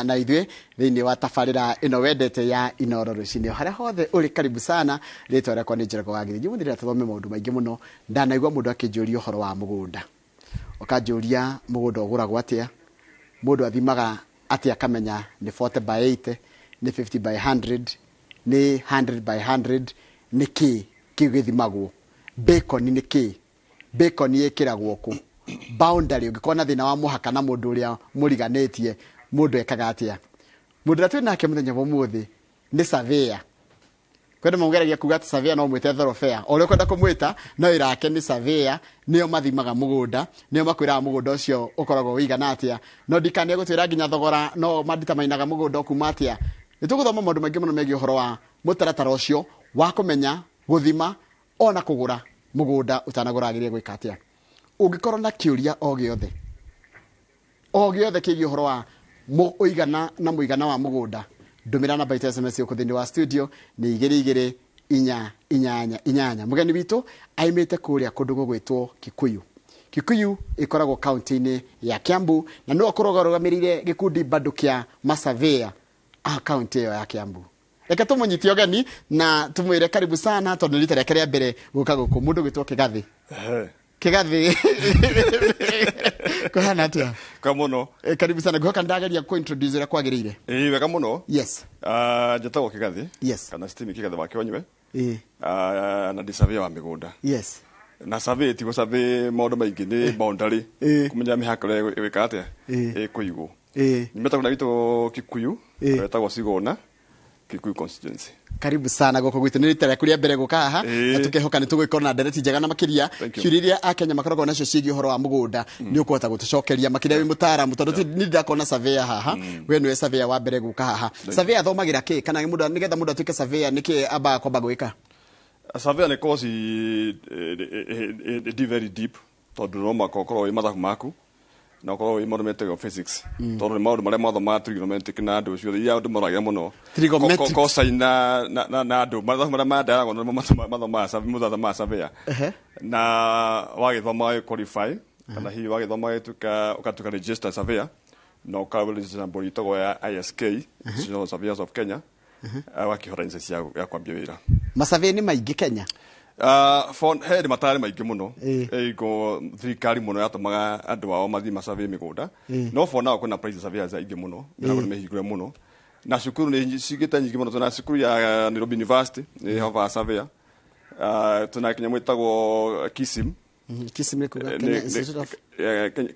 Na ithuĩ thĩinĩ wa tabarĩra ĩno wendete ya Inoro Rũcinĩ, harĩa hothe ũrĩ, karibu sana. Rĩtwa rĩakwa nĩ Njoroge wa Gĩthĩnji. Mũthĩ tũthome maũndũ maingĩ mũno. Ndanaigua mũndũ akĩnjũria ũhoro wa mũgũnda, ũkanjũria mũgũnda ũgũragwo atĩa, mũndũ athimaga atĩa akamenya nĩ 40 by 80, nĩ 50 by 100, nĩ 100 by 100, nĩ kĩ kĩu gĩthimagwo, bacon nĩ kĩ, bacon ĩkĩragwo kũ, boundary, ũngĩkorwo na thĩna wa mũhaka na mũndũ ũrĩa mũriganĩtie, mũndũ ekaga atĩa. Mũndũ ũrĩa twĩ nake mũthenya wa ũmũthĩ nĩ surveyor. Kwenda mamũgeragia kuga atĩ surveyor no mwĩte thoroughfare, o ũrĩa ũkwenda kũmwĩta, no ĩrake nĩ surveyor. Nĩo mathimaga mũgũnda, nĩo makwĩraga mũgũnda ũcio ũkoragwo ũigana atĩa, no ndikanie gũtwĩra nginya thogora, no manditamainaga mũgũnda ũkuma atĩa. Nĩ tũgũthoma maũndũ maingĩ mũno megiĩ ũhoro wa mũtaratara ũcio wa kũmenya gũthima ona kũgũra mũgũnda. Ũtanagũra agĩrĩire gwĩka atĩa? Ũngĩkorwo na kĩũria o gĩothe, o gĩothe kĩgiĩ ũhoro wa ũigana na mũigana wa mũgũnda, ndũmĩra namba itũ SMS gũkũ thĩinĩ wa studio nĩ 22488. Mũgeni witũ aimĩte kũrĩa kũndũ gũgwĩtwo Kikuyu. Kikuyu ĩkoragwo kaunti-inĩ ya Kiambu, na nĩwe ũkoragwo arũgamĩrĩire gĩkundi bado kĩa masurveyor a kaunti ĩyo ya Kiambu. Reke tũmũnyite ũgeni na tũmwĩre karibu sana, tondũ nĩ rita rĩake rĩa mbere gũka gũkũ. Mũndũ gwĩtwo Kĩgathĩ. Kĩgathĩ, kũhana atĩa? Wega mũno. Karibu sana. Ngũhoka ndageria kũ introduce ũrĩa kwagĩrĩire. Ĩĩ, wega mũno. Ah, njĩtagwo Kĩgathĩ kana Stephen Kĩgathĩ wa Kĩonywe. Ah, na ndĩ surveyor wa mĩgũnda. Na survey ti gũsurvey maũndũ maingĩ, nĩ boundary, kũmenya mĩhaka ũrĩa ĩgwĩka atĩa, ĩkũigwo. Nyumĩte kũrĩa gwitũ Kikuyu, wetagwo Sigona, Kikuyu constituency. Karibu sana gũkũ gwitũ. Nĩ rita rĩaku rĩa mbere gũka haha, na tũkehoka nĩ tũgũgĩkorwo na ndereti njega na makĩria Thank you. ciũria iria Akenya makoragwo nacio ciĩgiĩ ũhoro wa mũgũnda nĩ ũkũhota gũtũcokeria, makĩria wĩ mũtaaramu, tondũ niĩ ndirakorwo na surveyor haha. We nĩwe surveyor wa mbere gũka haha. Surveyor athomagĩra kĩ, kana mũndũ, nĩgetha mũndũ atuĩke surveyor, nĩkĩ ambaga kwamba gwĩka? Surveyor nĩ course ĩ very deep, tondũ no mũhaka ũkorwo wĩ mathabu maku na ũkorwo wĩ maũndũ metagwo physics, tondũ nĩ maũndũ marĩa mathomaga trigonometric na andũ ciothe iria andũ moragia mũno. Trigonometrics. Cosine na andũ mathabu marĩa mandayagwo nĩmo mathomaga mũndũ athomaga surveyor. Na wagĩthoma wagĩ qualify, kana hihi wagĩthoma wagĩtuĩka, ũgatuĩka registered surveyor, na ũka register na body ĩtagwo ya ISK, Institution of Surveyors of Kenya, wakĩhota license ya kwambia wĩra. Masurvey nĩ maingĩ Kenya? For he nĩ matarĩ maingĩ mũno. Ĩgo thirikari mũno yatũmaga andũ ao mathiĩ masurvey mĩgũnda, no for now kwĩna private surveyors aingĩ mũno, mĩrango nĩ mĩhingũre mũno, na cukuru nĩ cigĩte nyingĩ mũno. Tuna cukuru ya Nairobi University nĩ hovaga surveyor. Tuna kinya mwĩtagwo KISIM. KISIM nĩ kuga Kenya Institute of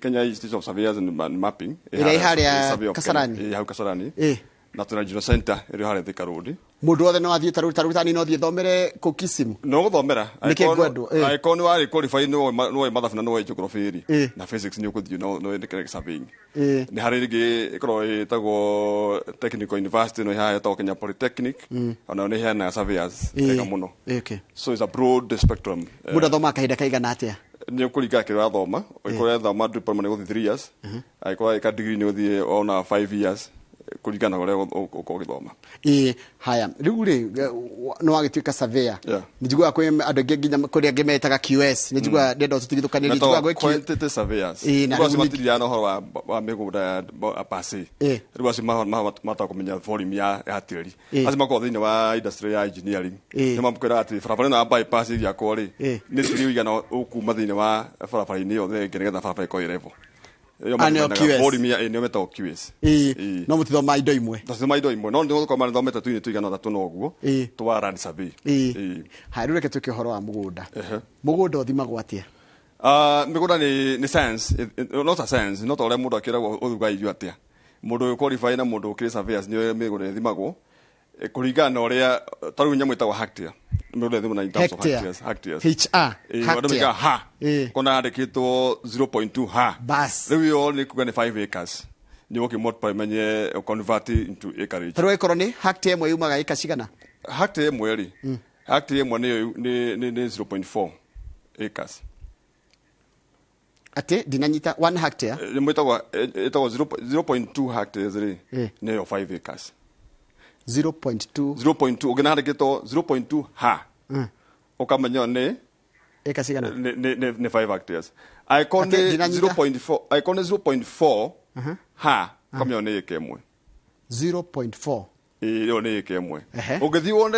Kenya Institute of Surveyors and Mapping. Ĩrĩa ĩ harĩa Survey of Kenya. Kasarani? Ĩ hau Kasarani. Na tuna Regional Center ĩrĩa harĩa Thika Road. Mũndũ wothe no athiĩ, tarĩu tani no thiĩ thomere kũ KISIM? No gũthomera. Nĩkĩ ngwendwo? Angĩkorwo nĩ warĩ qualify, nĩ woĩ mathabu na nĩ woĩ geography rĩ, na physics, nĩ ũkũthiĩ no wĩndĩkĩre surveying. Nĩ harĩ rĩngĩ ĩkoragwo ĩtagwo Technical University, no ĩhaha ĩtagwo Kenya Polytechnic, ona nĩ ĩheanaga surveyors wega mũno. So it's a broad spectrum. Mũndũ athomaga kahinda kaigana atĩa? Nĩ ũkũringana kĩrĩa ũrathoma. Ũngĩkorwo ũrathoma diploma, nĩ ũgũthiĩ 3 years. Angĩkorwo ũreka degree, nĩ ũthiĩ ona 5 years, kũringana na ũrĩa ũkorwo ũgĩthoma. Ĩĩ, haya, rĩu rĩ, nĩ wagĩtuĩka surveyor. Nĩ njiguaga kwĩ andũ aingĩ, nginya kũrĩ angĩ metaga QS. Nĩ njiguaga ndĩrenda ũtũtigithũkanĩrie. Njiguaga gwĩ Quantity surveyors. Ĩĩ, na rĩu acio rĩu matiriaga na ũhoro wa mĩgũnda ya per se. Rĩu acio mahotaga kũmenya volume ya tĩri. Acio makoragwo thĩinĩ wa industry ya engineering. Nĩ makwĩraga atĩ barabara ĩno ya bypass ĩgĩakwo rĩ, nĩ tĩri ũigana ũkuma thĩinĩ wa barabara-inĩ ĩyo thenge nĩgetha barabara ĩkorwo ĩ level. Ĩyo Ah, nĩyo mathomaga QS. volume ya ĩĩ, nĩyo metagwo QS. No mũtithoma indo imwe? Tũthoma indo imwe, no nĩ gũkorwo mathomete tũinĩ tũigana ũna tũna ũguo twa land survey. Haya, rĩu reke tũke ũhoro wa mũgũnda. Mũgũnda ũthimagwo atĩa? Ah, mĩgũnda nĩ science, not a science, not ũrĩa mũndũ akĩragwo ũruga irio atĩa. Mũndũ ũyũ qualify na mũndũ ũkĩrĩ surveyors nĩ mĩgũnda ĩthimagwo kũringana na ũrĩa, ta rĩu nyamũ ĩtagwo hectare, mĩgũnda ĩthimagwo na in terms of Hectare. hectares, hectares. HR. Ĩĩ, andũ Hectare. mekaga ha kona yandĩkĩtwo 0.2 ha. Bas. Rĩu ĩyo nĩ kuga nĩ 5 acres, nĩ ũkĩ multiply menye convert into acreage. Tarĩu ĩkorwo nĩ hectare ĩmwe yumaga ĩka cigana? Hectare ĩmwe rĩ, hectare ĩmwe nĩyo nĩ 0.4 acres. Atĩ ndinanyita, 1 hectare? Nĩ mwĩtagwo ĩtagwo 0.2 hectares rĩ, nĩyo 5 acres. 0.2? 0.2, ũngĩona handĩkĩtwo 0.2 ha, ũkamenya nĩ Ĩka cigana? Nĩ 5 hectares. Angĩkorwo Atĩ nĩ ndinanyita. 0.4, angĩkorwo nĩ 0.4 ha, ũkamenya nĩ ĩka ĩmwe. 0.4. Ĩyo nĩ ĩka ĩmwe. Ũngĩthiĩ wone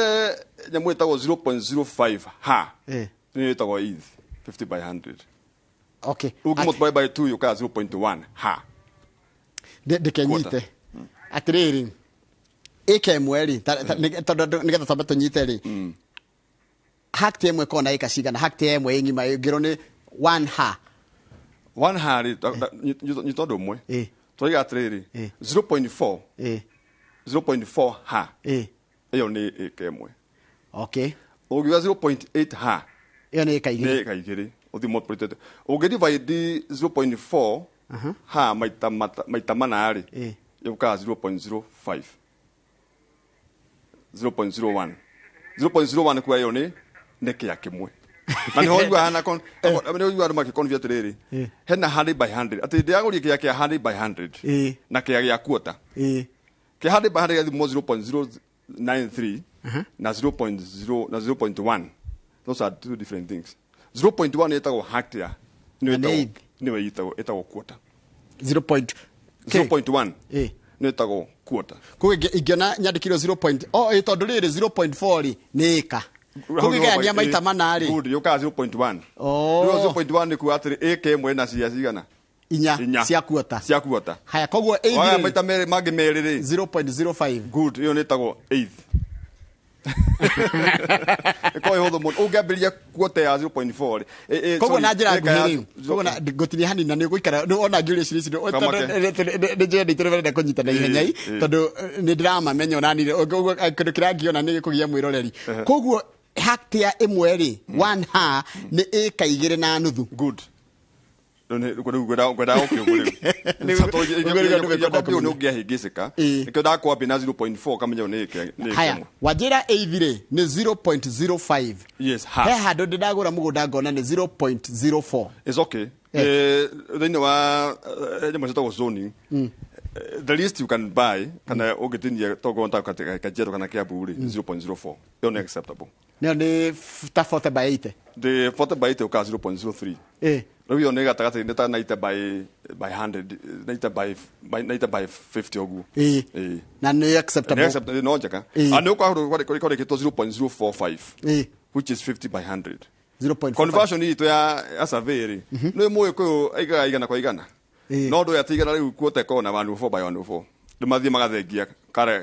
nyamũ ĩtagwo 0.05 ha, nĩ ĩtagwo eighth, 50 by 100. Okay. Ũngĩ multiply by 2 yũkaga 0.1 ha. Ndĩkenyite atĩrĩrĩ, ĩka ĩmwe rĩ, tondũ nĩgetha twambe tũnyite rĩ, hectare ĩmwe ĩkoragwo na ĩka cigana? Hectare ĩmwe ĩ ng'ima ĩngĩrwo nĩ 1 ha. 1 ha rĩ, nyita ũndũ ũmwe. Twaiga atĩrĩrĩ, 0.4. 0.4 ha. Ĩyo nĩ ĩka ĩmwe. Okay. Ũngiuga 0.8 ha, ĩyo nĩ ĩka igĩrĩ. Nĩ ĩka igĩrĩ. Ũthiĩ multiply. Ũngĩ divide 0.4 ha maita mana rĩ, yũkaga 0.05. 0.01. 0.01 kuga ĩyo nĩ kĩa kĩmwe. Na nĩho ũiguaga hana nĩho ũiguaga andũ makĩconfuse atĩrĩrĩ, hena 100 by 100. Atĩ ndĩragũria kĩa kĩa 100 by 100 na kĩa gĩa quarter. Kĩa 100 by 100 gĩathimwo 0.093 na 0.0 na 0.1. Those are two different things. 0.1 ĩtagwo hectare. Na nĩ eighth. Nĩyo ĩtagwo quarter. 0.1. 0.1. Nĩyo ĩtagwo quarter. Koguo ingĩona nyandĩkirwo 0 point, oh, tondũ rĩrĩ 0.4 rĩ, nĩ ĩka. Koguo ĩgayania maita mana rĩ. Good, yũkaga 0.1. Oh. Rĩu 0.1 nĩ kuga atĩrĩ, ĩka ĩmwe na cia cigana? Inya. Inya. Cia quarter. Cia quarter. Haya, koguo eighth Waya rĩ. maita merĩ mangĩ merĩ rĩ. 0.05. Good, ĩyo nĩ ĩtagwo eighth. Ĩkoragwo ĩ hũthũ mũno. Ũngĩambĩrĩria quarter ya 0.4 rĩ. Koguo Sorry, na njĩra ĩka ya nguhĩ rĩ, koguo na ngũtinia hanini na nĩ ũgũikara, nĩ wona ngĩũria ciũria ici, Kamake. tondũ nĩ njĩra nditũ nĩ kũnyita na ihenya i, tondũ nĩ ndĩramamenya ona niĩ, ũguo kĩndũ kĩrĩa ngĩona nĩ gĩkũgia mwĩroreri. Koguo hectare ĩmwe rĩ, 1 ha, nĩ ĩka igĩrĩ na nuthu. Good. Rĩu ngwenda gũkĩ ũguo rĩu. Nĩ Tondũ ũguo rĩu andũ mekwenda ingĩkwambia ũũ nĩ kũmenya. ũngĩahĩngĩcĩka. Nĩkĩo ndakwambia na 0.4 kamenya nĩ ĩka, nĩ ĩka Haya, ĩmwe. wanjĩra eighth rĩ, nĩ 0.05. Yes, ha. He handũ ndĩ ndagũra mũgũnda ngona nĩ 0.04. It's okay. Thĩinĩ wa nyamũ ciĩtagwo zoning, the least you can buy, kana ũngĩtinia tokorwo ta Kajiado kana Kiambu rĩ, 0.04. Ĩyo nĩ acceptable. Nĩyo nĩ ta 40 by 80. The 40 by 80 ũkaga 0.03. Rĩu ĩyo nĩ gatagatĩ-inĩ ta 90 by 100, 90 by 90 by 50 ũguo. Na nĩ acceptable. Nĩ acceptable, no njega. Ah, nĩ ũkoragwo kũrĩkĩtwo 0.045. Which is 50 by 100. 0.45. Conversion itũ ya survey rĩ, nĩ mũĩ kũyũ aigaga igana kwa igana. No ndũ ati igana rĩu kuote kona 104 by 104. Nĩ mathiĩ magathengia kare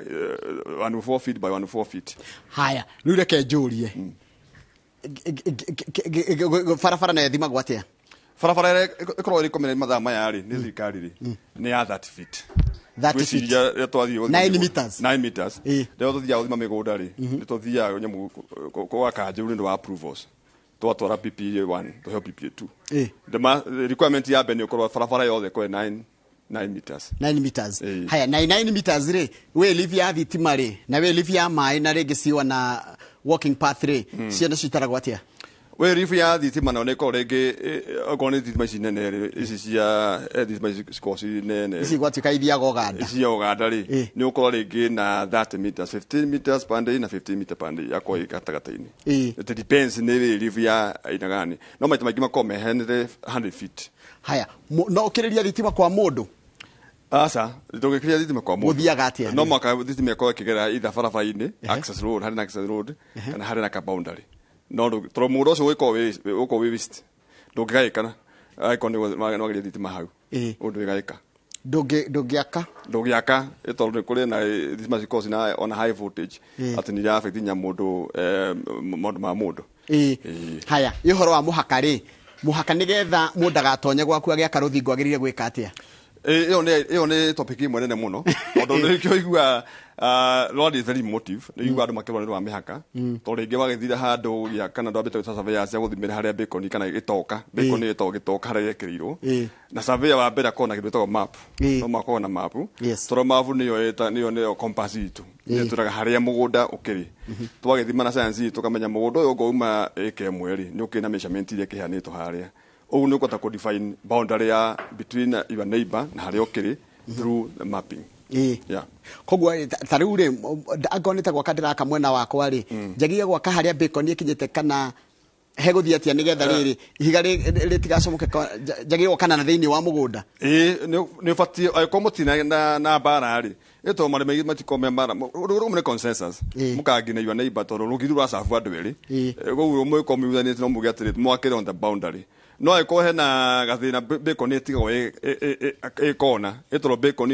104 feet by 104 feet. Haya, rĩu reke njũrie. Barabara nayo ĩthimagwo atĩa? Barabara ĩrĩa ĩkoragwo ĩrĩ kũmenya mathaa maya rĩ, nĩ thirikari rĩ, nĩ ya 30 feet. 30 feet. Gwĩciria rĩrĩa twathiĩ gũthima 9 mĩgũnda. meters. 9 meters. Rĩrĩa tũthiaga gũthima mĩgũnda rĩ, nĩ tũthiaga nyamũ kwa kanjũ nĩ ũndũ wa approvals. Twatwara PPA 1, tũheo PPA 2. The requirement ya mbere nĩ ũkorwo barabara yothe ĩkorwo 9 meters. 9 meters. Haya, na 9 meters rĩ, wĩ lift ya thitima rĩ, na wĩ lift ya maĩ na rĩngĩ ciwa na walking path rĩ, ciana citaragwo atĩa? Wĩ lift ya thitima nayo nĩ ĩkoragwo rĩngĩ, okorwo nĩ thitima ici nene rĩ, ici cia, thitima ici cikoragwo ci nene. Ici gwatuĩka ithiaga Ũganda. Ici cia Ũganda rĩ, nĩ ũkorwo rĩngĩ na 30 meters, 15 meters per day na 15 meters per day, yakorwo ĩ gatagatĩ-inĩ. It depends nĩ wĩ lift ya aina gani. No maita maingĩ makoragwo meheanĩte 100 feet. Haya, no ũkĩrĩria thitima kwa mũndũ? Aca, ndũngĩkĩria thitima kwa mũndũ. Gũthiaga atĩa? No mũhaka thitima ĩkorwo ĩkĩgera either barabara-inĩ, access road, harĩ na access road, kana harĩ na ka boundary. No tondũ mũgũnda ũcio ũgĩkorwo wĩ waste, ndũngĩgaĩkana. Angĩkorwo nĩ wageria thitima hau. Ũndũ ndũngĩgaĩka. Ndũngĩaka? Ndũngĩaka, tondũ nĩ kũrĩ na thitima cikoragwo cina ona high voltage, atĩ nĩ ira affect nginya maũndũ ma mũndũ. Haya, ĩ ũhoro wa mũhaka rĩ, mũhaka nĩgetha mũndũ ndagatonye gwaku agĩaka rũthingo agĩrĩire gwĩka atĩa? Ĩyo nĩ topic ĩmwe nene mũno. Tondũ nĩkĩo ũiguaga, Rwanda is very emotive. Nĩ ũiguaga andũ makĩrũa nĩ ũndũ wa mĩhaka. Tondũ rĩngĩ wagĩthire handũ gĩa kana ndwambĩte gwĩta surveyor cia gũthimĩra harĩa beacon kana gĩtoka. Beacon ĩtagwo gĩtoka harĩa gĩekĩrirwo. Na surveyor wa mbere akoragwo na kĩndũ gĩtagwo map. No makoragwo na map. Tondũ map nĩyo compass itũ. Nĩyo ĩtwĩraga harĩa mũgũnda ũkĩrĩ. Twagĩthima na science itũ tũkamenya mũgũnda ũyũ ũngĩuma ĩka ĩmwe rĩ, nĩ ũkĩrĩ na measurement iria ĩkĩheanĩtwo harĩa. Ũguo nĩ ũkũhota kũ define boundary ya between your neighbor na harĩa ũkĩrĩ through the mapping. Koguo, ta rĩu rĩ, angorwo nĩ ta gwaka ndĩraka mwena wakwa rĩ, njagia gwaka harĩa beacon ĩkinyĩte kana Hegũthiĩ atĩa nĩgetha rĩrĩ ihiga rĩtigacomoke njagĩrĩirwo kana na thĩinĩ wa mũgũnda? Ĩĩ, nĩ ũbatiĩ angĩkorwo mũtina na mbara rĩ, ĩtondũ marĩ maingĩ matikorwo me mbara, ũndũ ũmwe nĩ consensus, mũkangi your neighbor tondũ rũgiri rũracabu andũ erĩ, koguo mũgĩkorwo mũiguithanĩtie no muge atĩrĩ mwakĩre on the boundary. No angĩkorwo hena gathĩna, bacon ĩtigagwo ĩ kona, ĩtondũ bacon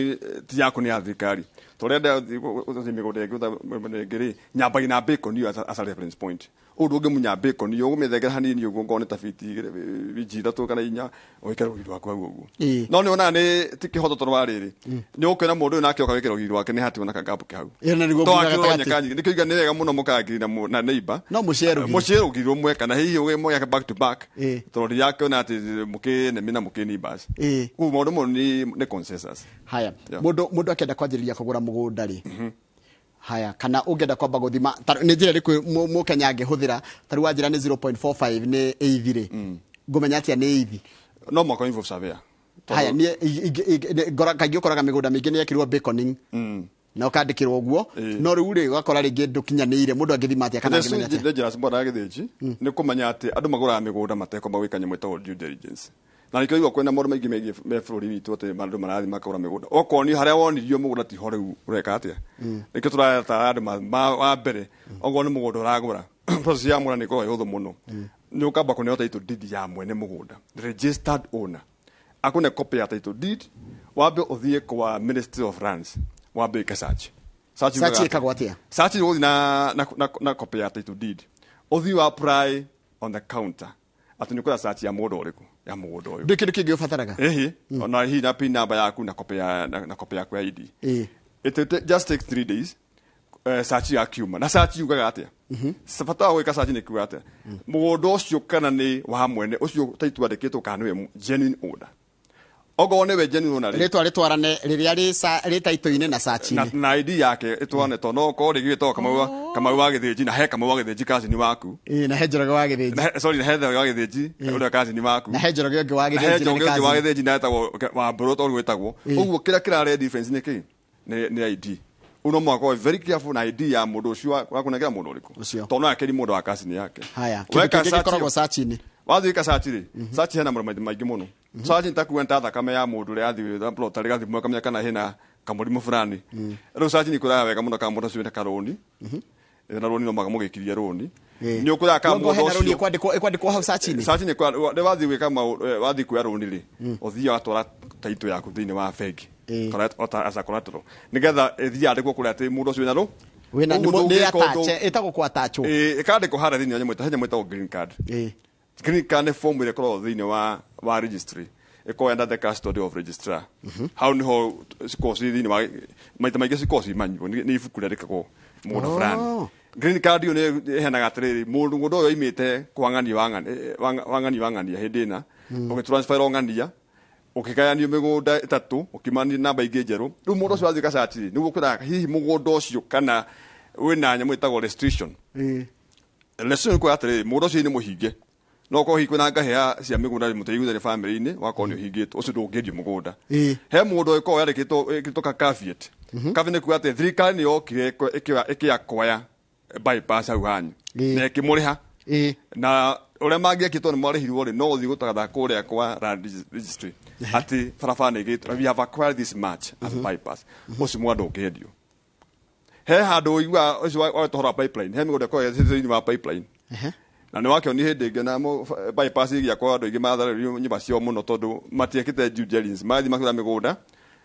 ti yaku, nĩ ya thirikari. Tondũ rĩrĩa ndathiĩ mĩgũnda ĩngĩ rĩ, nyambagia na bacon ĩyo as a reference point. Ũguo ndũngĩmunya bacon ĩyo, ũgũmĩthengera hanini ũguo, ngorwo nĩ ta biti 2, inji 3 kana 4, ũgĩkĩre rũgiri rwaku hau ũguo. No nĩ wonaga nĩ ti kĩhoto, tondũ wa rĩrĩ, nĩ ũkuona mũndũ ũyũ nake oka gwĩkĩra rũgiri rwake nĩ hatigwo na kagapu ke hau. Ĩyo na nĩguo To ngugaga akĩrwo gatagatĩ. nyeka nyingĩ. Nĩkĩo iga nĩ wega mũno mũkangiri na neighbor. No mũshare rũgiri. Mũshare rũgiri rũmwe kana hihi mũgĩake back to back, tondũ ndirakĩona atĩ mũkĩ na mũkĩ neighbors. Koguo maũndũ mo nĩ consensus. Haya, mũndũ akĩenda kwanjĩrĩria kũgũra mũgũnda rĩ, haya, kana ũngĩenda kwamba gũthima nĩ njĩra ĩrĩkũ mũkenya angĩhũthĩra? Ta rĩu wanjĩra nĩ 0.45 nĩ eithi rĩ, ngũmenya atĩa nĩ eithi? No mũhaka involve surveyor. Haya, niĩ kaingĩ ũkoraga mĩgũnda mĩingĩ nĩ yekĩrwo baconing na ũkandĩkĩrwo ũguo, no rĩu rĩ, ũgakora rĩngĩ ndũkinyanĩire. Mũndũ angĩthima atĩa kana angĩmenya atĩa? Nĩ njĩra cimboraga gĩthĩnji nĩ kũmenya atĩ andũ magũraga mĩgũnda matekwamba gwĩka nyamũ ĩtagwo due diligence, na nĩkĩo igua kwĩna maũndũ maingĩ megiĩ me bũrũri witũ, atĩ andũ marathiĩ makagũra mĩgũnda okorwo nĩ harĩa wonirio mũgũnda tiho rĩu ũreka atĩa. Nĩkĩo tũratara andũ wa mbere, okorwo nĩ mũgũnda ũragũra, process ya mũgũnda nĩ ĩkoragwo ĩ hũthũ mũno. Nĩ ũkamba kũneo title deed ya mwene mũgũnda, the registered owner akune copy ya title deed, wambe ũthiĩ kwa Ministry of Lands, wambe wĩke search. Search yugaga Search ĩkagwo atĩa? Search ũgũthiĩ na copy ya title deed, ũthiĩ wa apply on the counter atĩ nĩ ũkwenda search ya mũgũnda ũrĩkũ, ya mũgũnda ũyũ. Ndũ kĩndũ kĩngĩ ũbataraga? Ĩhĩ, ona hihi na pin number yaku na copy yaku ya ID. It just takes 3 days, search ya kiuma. Na search yugaga atĩa? Bata wa gwĩka search nĩ kuga atĩa mũgũnda ũcio kana nĩ wa mwene ũcio title andĩkĩtwo, kana nĩwe genuine owner. Okorwo nĩwe genuine owner rĩ, Rĩtwa rĩtwarane rĩrĩa rĩ title-inĩ na search-inĩ. Na ID yake ĩtwarane, tondũ no ũkorwo rĩngĩ wĩtagwo Kamau wa Gĩthĩnji na he Kamau wa Gĩthĩnji cousin waku. Ĩĩ, na he Njoroge wa Gĩthĩnji. Sorry, na he Njoroge wa Gĩthĩnji ũrĩa cousin waku. Na he Njoroge ũngĩ wa Na he Gĩthĩnji na nĩ Njoroge ũngĩ wa cousin. Gĩthĩnji na etagwo wa Mbũrũ tondũ gwĩtagwo ũguo. Kĩrĩa kĩrarehe difference nĩ kĩ? Nĩ ID. Ũguo no mũhaka ũkorwo very careful na ID ya mũndũ ũcio wakũnengera mũndũ ũrĩkũ, Ũcio. tondũ no akĩri mũndũ wa cousin yake. Haya, kĩndũ Weka kĩngĩ search gĩkoragwo ĩyo. search-inĩ? Wathiĩ gwĩka search rĩ, search hena maũndũ maingĩ mũno. Search nĩ ta kuga nĩ ta thakame ya mũndũ ũrĩa athiĩ plot rĩgathimwo kamenya kana hena kamũrimũ fulani. Rĩu search nĩ ĩkũraga wega mũno kana mũndũ ũcio wĩna karũni, na rũni no mũhaka mũgĩkirie rũni, nĩ ũkũraga kana Nongo mũndũ hena rũni ũcio ĩkwandĩkwo hau search-inĩ? Search nĩ nĩ wathiĩ gwĩka wathiĩ kuoya rũni rĩ, ũthiaga watwara title yaku thĩinĩ wa bengi as a collateral, nĩgetha ĩthiĩ yandĩkwo kũrĩa atĩ mũndũ ũcio wĩna rũ Wĩna Ũguo nĩ ndũngĩka ũndũ- attach, ĩtagwo kwa attachwo. Ĩĩ, ĩkandĩkwo harĩa thĩinĩ wa nyamũ he nyamũ ĩtagwo green card. Green card nĩ form ĩrĩa ĩkoragwo thĩinĩ wa registry, ĩkoragwo under the custody of registrar. Hau niho cikoragwo ciĩ thĩinĩ wa, maita maingĩ cikoragwo ci manual, nĩ ibuku rĩandĩkagwo mũgũnda fulani. Green card ĩyo nĩ ĩheanaga atĩrĩrĩ, mũndũ mũndũ ũyũ oimĩte kwa ng'ania wa ng'ania hĩndĩ ĩna, ũgĩtransferwo ng'ania, ũkĩgayanio mĩgũnda ĩtatũ, ũkĩmania namba ingĩ njerũ. Rĩu mũndũ ũcio wathiĩ gacaci rĩ, nĩguo kwĩraga hihi mũgũnda ũcio kana wĩna nyamũ ĩtagwo restriction. Restriction nĩ kuga atĩrĩrĩ, mũgũnda ũcio nĩ mũhinge, no korwo hihi kwĩna ngahĩa cia mĩgũnda mũtaiguithania family-inĩ, wakorwo nĩ ũhingĩtwo, ũcio ndũngĩendio mũgũnda. He mũgũnda ũgĩkorwo yandĩkĩtwo ĩkĩrĩtwo ka caveat. Caveat nĩ kuga atĩ thirikari nĩ yokire ĩkĩacquire bypass hau hanyu na ĩkĩmũrĩha, na ũrĩa mangĩekĩtwo nĩ mwarĩhirwo rĩ, no ũthiĩ gũtagatha kũrĩa kwa land registry atĩ barabara nĩ ĩgĩtwo, we have acquired this much as bypass, ũcio mwanda ũngĩendio. He handũ ũiguaga ũcio wa ũhoro wa pipeline, he mĩgũnda ĩkoragwo thĩinĩ wa pipeline, na nĩ wakĩoni hĩndĩ ĩngĩ na bypass ĩgĩakwo, andũ aingĩ matharĩrio nyũmba ciao mũno tondũ matiekĩte due diligence, magathiĩ makĩgũra mĩgũnda,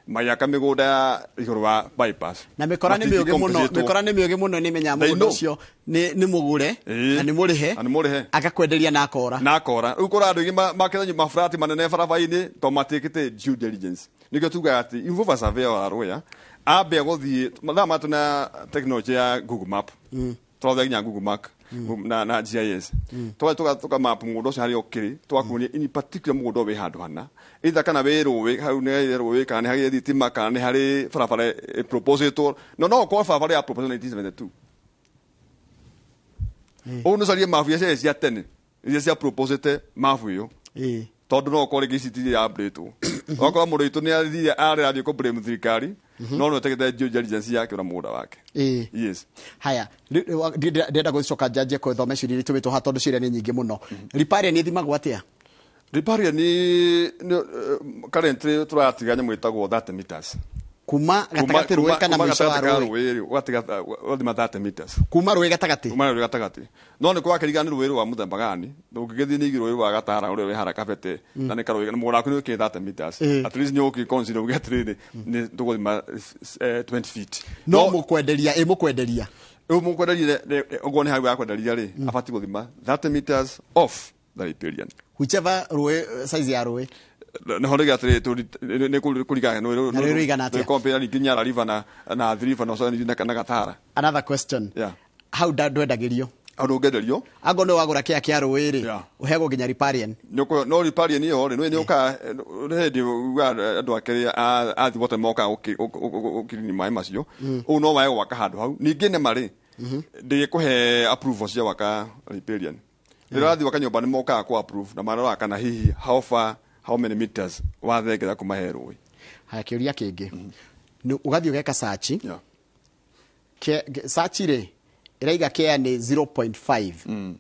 magĩaka mĩgũnda ya igũrũ wa bypass. Na mĩkora nĩ mĩũgĩ mũno. Matingĩcompensatwo. Mĩkora nĩ mĩũgĩ mũno, nĩ menyaga They mũgũnda know. ũcio nĩ mũgũre na nĩ mũrĩhe, Na nĩ mũrĩhe. Akakwenderia na akora. Na akora. Rĩu kũra andũ aingĩ makĩte maburati manene barabara-inĩ tondũ matiĩkĩte due diligence. Nĩkĩo tugaga atĩ involve a surveyor wa rũya, ambe gũthiĩ mathaa maya tũna technology ya Google Map, tũrathiĩ nginya Google Map na GIS, tũgathiĩ tũka map mũgũnda ũcio harĩa ũkĩrĩ, tũgakuonia in particular mũgũnda ũyũ wĩ handũ hana, either kana wĩ rũĩ hau, nĩ rũĩ kana nĩ harĩ thitima kana nĩ harĩ barabara ĩproposĩtwo. No ũkorwo barabara ya proposed 1972, ũguo nĩ ũcarie mabu iria ciarĩ cia tene, iria cia proposĩte mabu ĩyo, tondũ no ũkorwo rĩngĩ ici itirĩ update. Okorwo mũndũ witũ nĩ athire arĩ athiĩ kũ blame thirikari. No no tegete due diligence yake na mũgũnda wake. Yes. Haya, ndĩrenda gũcoka njanjie kũthoma ciũria iria itũmĩtwo haha tondũ ciũria nĩ nyingĩ mũno. Riparian ĩthimagwo atĩa? Riparian nĩ currently tũratiga nyamũ ĩtagwo 30 meters. Kuma gatagatĩ rũĩ kana mũico wa rũĩ ũgatiga ũgathima 30 meters. Kuma rũĩ gatagatĩ. Kuma rũĩ gatagatĩ. No nĩ kwakĩringana nĩ rũĩ rwa mũthemba gani, ndũngĩgĩthiĩ ningĩ rũĩ rwa Gatara ũrĩa wĩ harĩa Kabete na nĩ karũĩ mũgũnda waku nĩ wĩkĩre 30 meters. At least nĩ ũgũkĩ consider uge atĩrĩrĩ nĩ tũgũthima 20 feet. No mũkwenderia ĩ mũkwenderia. Rĩu mũkwenderia ũguo nĩ hau ya kwenderia rĩ abatiĩ gũthima 30 meters off the riparian. Whichever rũĩ size ya rũĩ. Naho rĩngĩ atĩrĩ nĩ kũringana na rũĩ rũigana atĩa. Compare ningĩ Nyara River na Athi River na ũcoke ningĩ na Gatara. Another question. Hau ndwendagĩrio. Hau ndũngĩenderio. Angorwo nĩ wagũra kĩa kĩa rũĩ rĩ, ũheagwo nginya riparian. No riparian ĩyo rĩ, nĩ yũkaga nĩ hĩndĩ ugaga andũ ake a Athi Water mokaga gũkirini maĩ macio. Ũguo no maĩ gwaka handũ hau. Ningĩ nĩma rĩ, ndĩgĩkũhe approval cia gwaka riparian. Rĩrĩa ũrathiĩ gwaka nyũmba nĩ mokaga kũ approve na maroraga kana hihi how far, how many meters wathengera kuma he rũĩ. Haya, kĩũria kĩngĩ. Ũgathiĩ ũgeka search. Search rĩ, ĩraiga kea nĩ 0.5.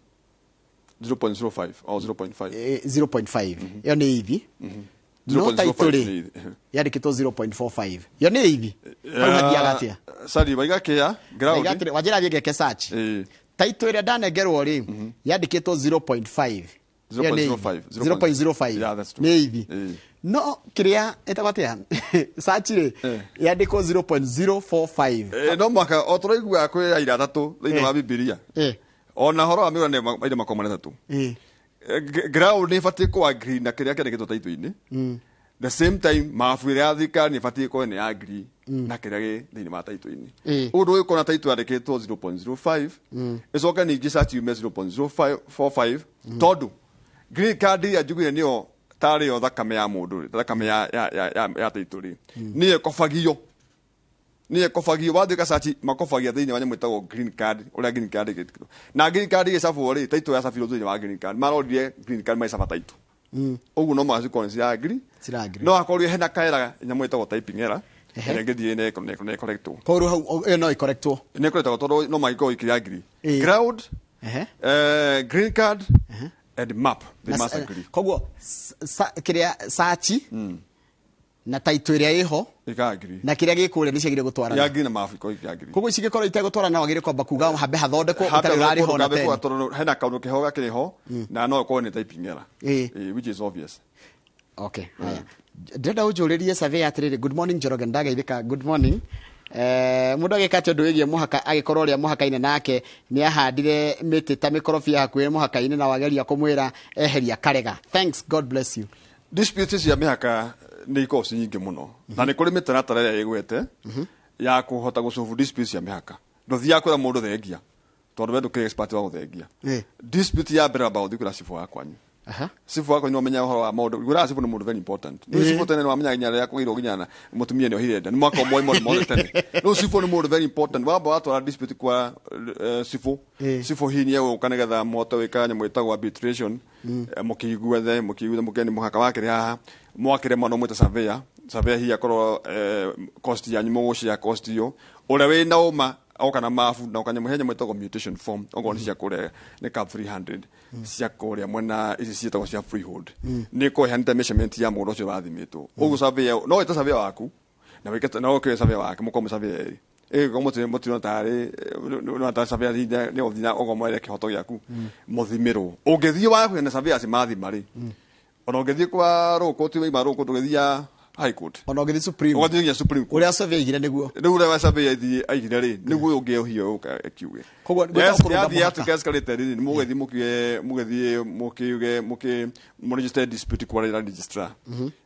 0.05 or 0.5. 0.5. Ĩyo nĩ ithi. No title rĩ, yandĩkĩtwo 0.45. Ĩyo nĩ ithi. Hau hathiaga atĩa? Sorry, waiga kea ground. Wanjĩra thiĩ ngeke search. Title ĩrĩa ndanengerwo rĩ, yandĩkĩtwo 0.5. 0.05. 0.05. Yeah, that's true. Nĩ ithi. No kĩrĩa ĩtagwo atĩa? Search rĩ, yandĩkwo 0.045. No mwaka o tũraiguaga kwĩ aira atatũ thĩinĩ wa Bibilia. Ona horo wa mĩgũnda nĩ aira makoragwo marĩ atatũ. Ground nĩ ĩbatiĩ kũ agree na kĩrĩa kĩandĩkĩtwo title-inĩ. The same time mabu ĩrĩa ya thirikari nĩ ĩbatiĩ gũkorwo nĩ ya agree na kĩrĩa gĩ thĩinĩ wa title-inĩ. Ũguo ndũgĩkorwo na title yandĩkĩtwo 0.05, ĩcoke ningĩ search yume 0.045, tondũ green card ĩrĩa njugire nĩyo tarĩ yo thakame ya mũndũ rĩ, thakame ya title rĩ, nĩyo ĩkobagio. Nĩyo ĩkobagio, wathiĩ search makobagia thĩinĩ wa nyamũ ĩtagwo green card, ũrĩa green card ĩgĩtwo. Na green card ĩgĩcabwo rĩ, title yacabirwo thĩinĩ wa green card. Marorire green card magĩcaba title. Ũguo no mũhaka cikorwo nĩ cira-agree. Cira-agree. No akorwo hena kaera nyamũ ĩtagwo typing error, ĩrĩa ĩngĩthiĩ nĩ ĩkorektwo. Koguo hau ĩyo no ĩkorektwo. Nĩ ĩkorektwo tondũ no mangĩkorwo ikĩagree. Ground, green card, and map, they must agree. Koguo kĩrĩa search na title ĩrĩa ĩho ĩka-agree. Na kĩrĩa gĩkũrĩa nĩ ciagĩrĩire gũtwarana. Ya agree na map ikorwo ikĩ-agree. Koguo ici ingĩkorwo itegũtwarana wagĩrĩire kwamba kuga hambe hathondekwo Hambe ũtarĩ ũrarĩhwo na hambe ten. tondũ hena kaũndũ keho gakĩrĩ ho na no ĩkorwo nĩ typing error. Which is obvious. Okay, haya. Ndĩrenda ũnjũrĩrie survey atĩrĩrĩ, good morning Njoroge, ndageithĩka, good morning. Mũndũ agĩka atĩa ũndũ wĩgiĩ mũhaka agĩkorwo ũrĩa mũhaka-inĩ nake nĩ ahandire mĩtĩ ta mĩkorobia hakuhĩ mũhaka-inĩ na wageria kũmwĩra eheria karega. Thanks, God bless you. Disputes cia mĩhaka nĩ ikoragwo ci nyingĩ mũno. Na nĩ kũrĩ mĩtaratara ĩrĩa ĩgwete ya kũhota gũsolve disputes cia mĩhaka. Ndũthiaga kwĩra mũndũ thengia tondũ we ndũkĩrĩ expert wa gũthengia. Dispute ya mbere wamba gũthiĩ kwĩra cibũ wa kwanyu. Cibũ wa kwanyu nĩwamenya ũhoro wa maũndũ. Gwĩraga cibũ nĩ mũndũ very important. Rĩu cibũ tene nĩwamenya nginya rĩrĩa kũgĩirwo nginya na mũtumia nĩohire nda. Nĩ mwaka ũmwe maũndũ mothe tene. Rĩu cibũ nĩ mũndũ very important. Wamba watwara dispute kwa cibũ. Cibũ hihi nĩegũka nĩgetha mũhote gwĩka nyamũ ĩtagwo arbitration. Mũkĩiguathe, mũkĩiguathe, mũkĩone mũhaka wakĩrĩ haha. Mwakĩremwo no mwĩte surveyor. Surveyor hihi akorwo cost yanyu mũgũshare cost ĩyo. Ũrĩa wĩna ũma oka na mabu na ũkanyamũ he nyamũ ĩtagwo mutation form okorwo nĩ cia kũrĩa nĩ cap 300 cia kũrĩa mwena ici ciĩtagwo cia freehold. Nĩ ĩkorwo ĩhanĩte measurement ya mũgũnda ũcio wathimĩtwo. Ũguo surveyor no wĩte surveyor waku na wĩke na ũkĩoe surveyor wake mũkorwo mwĩ surveyor erĩ. Ĩgĩkorwo mũtirona tarĩ, nĩ tarĩ surveyor hihi nĩ ũthiĩ na ũkorwo mwere kĩhoto gĩaku mũthimĩrwo. Ũngĩthiĩ wa kwĩna surveyor mathima rĩ, ona ũngĩthiĩ kwa rũkũ ti waima rũkũ ndũgĩthiĩ High Court. Ona ũngĩthiĩ Supreme. Ũgathiĩ nginya Supreme Court. Ũrĩa survey aigire nĩguo. Rĩu ũrĩa wa survey aigire rĩ, nĩguo ũyũ ũngĩ ũhiũ ũka akiuge. Koguo nĩ Yes, gwĩtagwo kũrũnga yathiĩ mũhaka. yatuĩka escalated rĩ, nĩ mũgĩthiĩ mũkiuge, mũgĩthiĩ mũkiuge, mũkĩ, mũregister dispute kwa land registrar.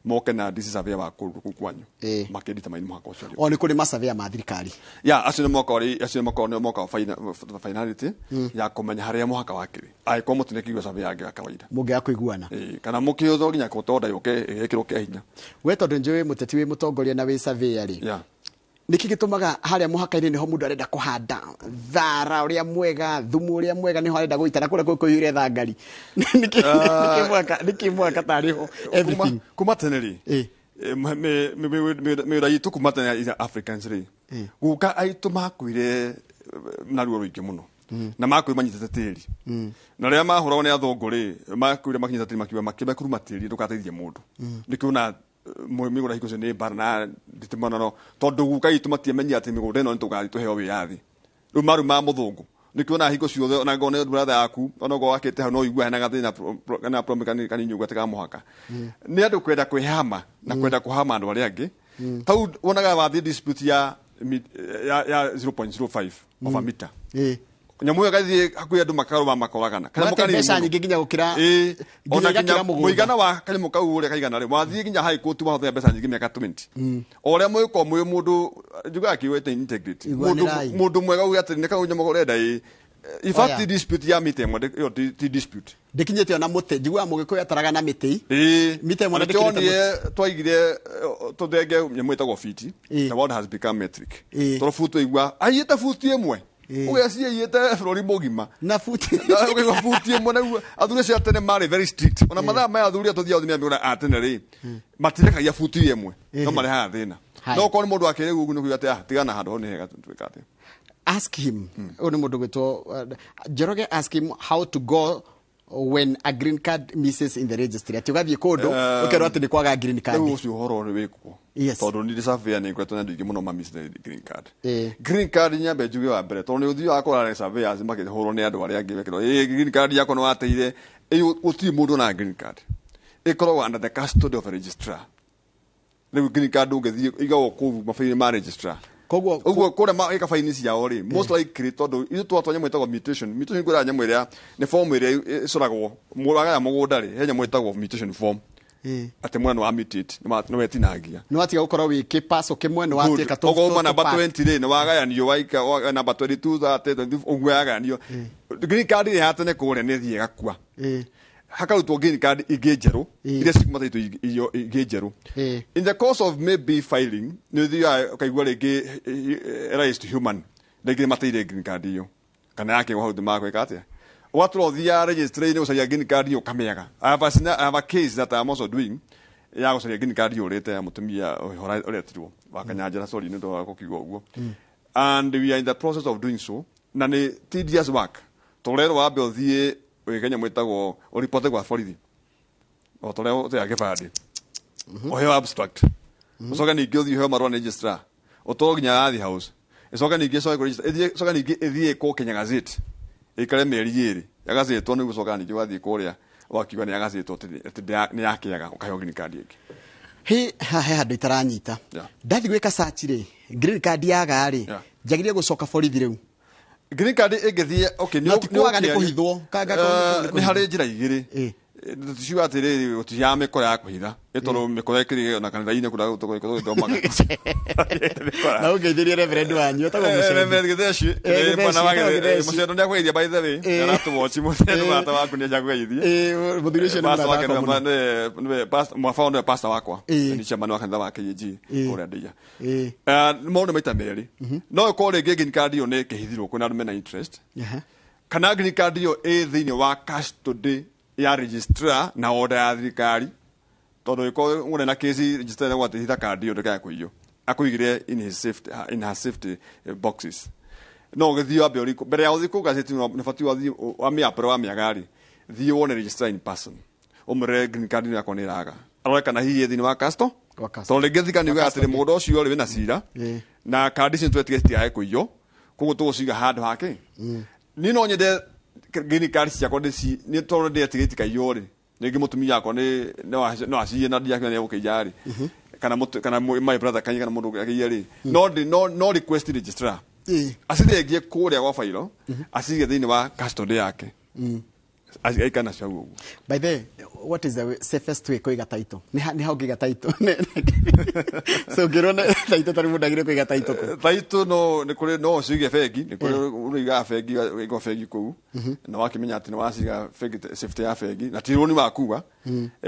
Moke na DC surveyor wa kũu kwanyu. Makĩdetermine mũhaka ũcio. O nĩ kũrĩ masurveyor ma thirikari. Ya, acio nĩ moka rĩ, acio nĩ moka, nĩ moka finality ya kũmenya harĩa mũhaka wakĩrĩ. Angĩkorwo mũtinekĩigua surveyor yangĩ ya kawaida. Mũngĩaga kũiguana. Kana mũkĩũthwo nginya kũtonda yũke ĩgĩkĩrwo kĩa hinya. We tondũ njũĩ mũteti wĩ mũtongoria na wĩ surveyor rĩ. Nĩkĩ gĩtũmaga harĩa mũhaka-inĩ nĩho mũndũ arenda kũhanda thara ũrĩa mwega, thumu ũrĩa mwega nĩho arenda gũita na kũrĩa kũiyũire thangari. Nĩkĩ mũhaka, nĩkĩ mũhaka tarĩ ho everything? Kuma tene rĩ, Mĩũra itũ kuma tene ya Africans rĩ, guka aitũ makuire na ruo rũingĩ mũno, na makuire manyitĩte tĩri, na rĩrĩa mahũragwo nĩ athũngũ rĩ, makuire makinyĩte tĩri, makiuga makĩmekuruma tĩri ndũgateithie mũndũ. Nĩkĩo na mĩgũnda hingo cio nĩ mbara na nditimano, tondũ guka itũ matiamenyire atĩ mĩgũnda ĩno nĩ tũgathiĩ tũheo wĩyathi. Rĩu maru ma mũthũngũ, nĩkĩo na hingo ciothe ona ngorwo nĩ brother yaku, ona ngorwo wakĩte hau, no ũigue hena gathĩna kana problem kanini ũguo, atĩ ka mũhaka nĩ andũ kwenda kwĩhama na kwenda kũhama andũ arĩa angĩ. Tau wonaga wathiĩ dispute ya 0.05 of a meter, nyamũ ĩyo ĩgathiĩ hakuhĩ andũ makarũma makoragana. Kanyamũ Mũgate kanini mbeca mũno. nyingĩ nginya gũkĩra nginya ona nginya mũgũnda. Mũigana wa kanyamũ kau ũrĩa kaigana rĩ, wathiĩ nginya high court wahũthĩra mbeca nyingĩ mĩaka 20, o ũrĩa mũgĩkorwo mwĩ mũndũ njugaga kiugo ĩte integrity, mũndũ Iguanĩrai. Mũndũ mwega uge atĩ nĩ kau nyamũ ũrenda ĩ, in fact Oya. ti dispute ya mita ĩmwe, ĩyo ti dispute. Ndĩkinyĩte ona mũtĩ, njiguaga mũgĩkũyũ ataraga na mĩtĩ. Mita ĩmwe na Na nĩkĩo ndĩkĩrĩte. Onire twaigire tũthenge nyamũ ĩtagwo fiti. The world has become metric, tondũ buti ũigua aiyĩte buti ĩmwe, ũgeciria aiyĩte bũrũri mũgima. Na buti. Na ũkaigua buti ĩmwe naguo athuri acio a tene marĩ very strict. Ona mathaa maya athuri a tũthiaga gũthimĩra mĩgũnda a tene rĩ, matirekagia buti ĩmwe, no marehaga thĩna. Haya. No okorwo nĩ mũndũ wa kĩrĩu ũguo nĩ kuuga atĩ, "Ah, tigana handũ hau nĩ hega tuĩka atĩ." Ask him, ũyũ nĩ mũndũ gwĩtwo Njoroge, ask him how to go when a green card misses in the registry, atĩ ũgathiĩ kũndũ ũkerwo atĩ nĩ kwaga green card. Rĩu ũcio ũhoro nĩ wĩkuo, tondũ nĩ surveyor nĩ ngoretwo na andũ aingĩ mũno ma miss the green card. Green card, nyambe njuge wa mbere, tondũ nĩ ũthiaga kũrora nĩ surveyors makĩhũrwo nĩ andũ arĩa angĩ mekĩrwo ĩ green card yakwa nĩ wateire. Ĩ gũtirĩ mũndũ na green card ĩkoragwo under the custody of a registrar. Rĩu green card ũngĩthiĩ ĩigagwo kũu mabainĩ ma registrar. Koguo ũguo kũrĩa ĩka baini ciao rĩ, most likely tondũ ithuĩ twatwa nyamũ ĩtagwo mutation. Mutation kwĩra nyamũ ĩrĩa nĩ form ĩrĩa ĩcoragwo mũragaya mũgũnda rĩ, he nyamũ ĩtagwo mutation form, atĩ mwana wa mutate nĩ wetinangia. Nĩ watiga gũkorwo wĩ kĩpaco kĩmwe, nĩ watuĩka Okorwo uma namba 20 rĩ, nĩ wagayanio waika namba 22, 30, 24, ũguo yagayanio. Green card ĩrĩa ya tene kũrĩa nĩ ĩthiĩ ĩgakua, hakarutwo green card ingĩ njerũ, iria cikuma taitũ ingĩ njerũ. In the course of maybe filing nĩ ũthiaga ũkaigua rĩngĩ error is to human, rĩngĩ nĩ mateire green card ĩyo kana yakĩgwa hau thĩ atĩa, ũgatũra ũthiaga registry-inĩ gũcaria green card ĩyo ũkamĩaga. I have a case that I am also doing ya gũcaria green card yũrĩte ya mũtumia ũretirwo wa Kanyanjara, sorry nĩ ũndũ wa gũkiuga ũguo, and we are in the process of doing so, na nĩ tedious work tondũ rero wambe ũthiĩ wĩke nyamũ ĩtagwo ũripote gwa borithi o ta ũrĩa ũteaga gĩbandĩ, ũheo abstract, ũcoke ningĩ ũthiĩ ũheo marũa nĩ registrar, ũtwarwo nginya Rathi House, ĩcoke ningĩ ĩcoke kũ register, ĩcoke ningĩ ĩthiĩ ĩkwo Kenya Gazette, ĩikare mĩeri 2 yagazetwo, nĩguo ũcokaga ningĩ ũgathiĩ kũrĩa ũgakiuga nĩ yagazetwo atĩ nĩ yakĩaga, ũkaheo green card ĩngĩ. He haha he handũ itaranyita. Ndathiĩ gwĩka search rĩ, green card yaga rĩ, njagĩrĩire gũcoka borithi rĩu? Green card ĩngĩthiĩ, okay, No ti kwaga, nĩ ũkĩaria- kũhithwo. Nĩ harĩ njĩra igĩrĩ. Tũciuga atĩrĩrĩ, gũtiaga mĩkora ya kũhitha, ĩ tondũ mĩkora ĩkĩrĩ ona kanitha-inĩ kũrĩa tũgĩthomaga. Na ũngeithĩrie reverend wanyu etagwo Mũcendo. Reverend Gĩtheci. Gĩtheci, Mwana wa etagwo Gĩtheci. Mũcendo nĩ akũgeithia, by the way. Aratũwatch, Mũcendo mũrata waku nĩ akũgeithia. Mũthuri ũcio nĩ Pastor mũrata wake wakwa mũno. mwabao nĩwe pastor wakwa. Nĩ chairman wa kanitha wa KAG kũrĩa Ndeia. Maũndũ maita merĩ, no ĩkorwo rĩngĩ green card ĩyo nĩ ĩkĩhithirwo kwĩna andũ mena interest, kana green card ĩyo ĩ thĩinĩ wa custody ya registrar na order ya thirikari, tondũ ĩkorwo ũrĩ na case registrar nĩ gwatĩ hitha kandi ĩyo ndĩkae kũiywo, akũigire in his safety, in her safety boxes. No ũgĩthiĩ wambe ũriko mbere ya ũthiĩ kũu gazeti, nĩ batiĩ wathiĩ wamĩapre wamĩaga rĩ, thiĩ wone registrar in person, ũmwĩre green card ĩno yakwa nĩ ĩraga, arore kana hihi ĩ thĩinĩ wa custo Wa custo. tondũ rĩngĩ thirikari nĩ yugaga atĩrĩ, mũgũnda ũcio rĩ wĩna cira na kandi icio twetiga citigae kũiywo, koguo tũgũciga handũ hake. Niĩ no nyende green card ciakwa ndĩci nĩ tondũ ndĩetigĩra itikaiywo rĩ, rĩngĩ mũtumia wakwa nĩ no aciye na ndiakinya nĩ egũkĩiya rĩ, kana kana my brother kana mũndũ ũngĩ akĩiya rĩ, no no request registrar acithengie kũrĩa gwa failo, acige thĩinĩ wa custody yake, aikare nacio hau ũguo. By the way, what is the safest way kũiga title? Nĩ ha ũngĩiga title? So ngĩrwo nĩ title tarĩ mũndũ agĩrĩire kũiga title kũ? Taitũ no nĩ kũrĩ, no ũcige bengi, nĩ kũrĩ ũrĩigaga bengi, ũkaigwo bengi kũu na wakĩmenya atĩ nĩ waciga bengi, safety ya bengi na ti rũni wakuga.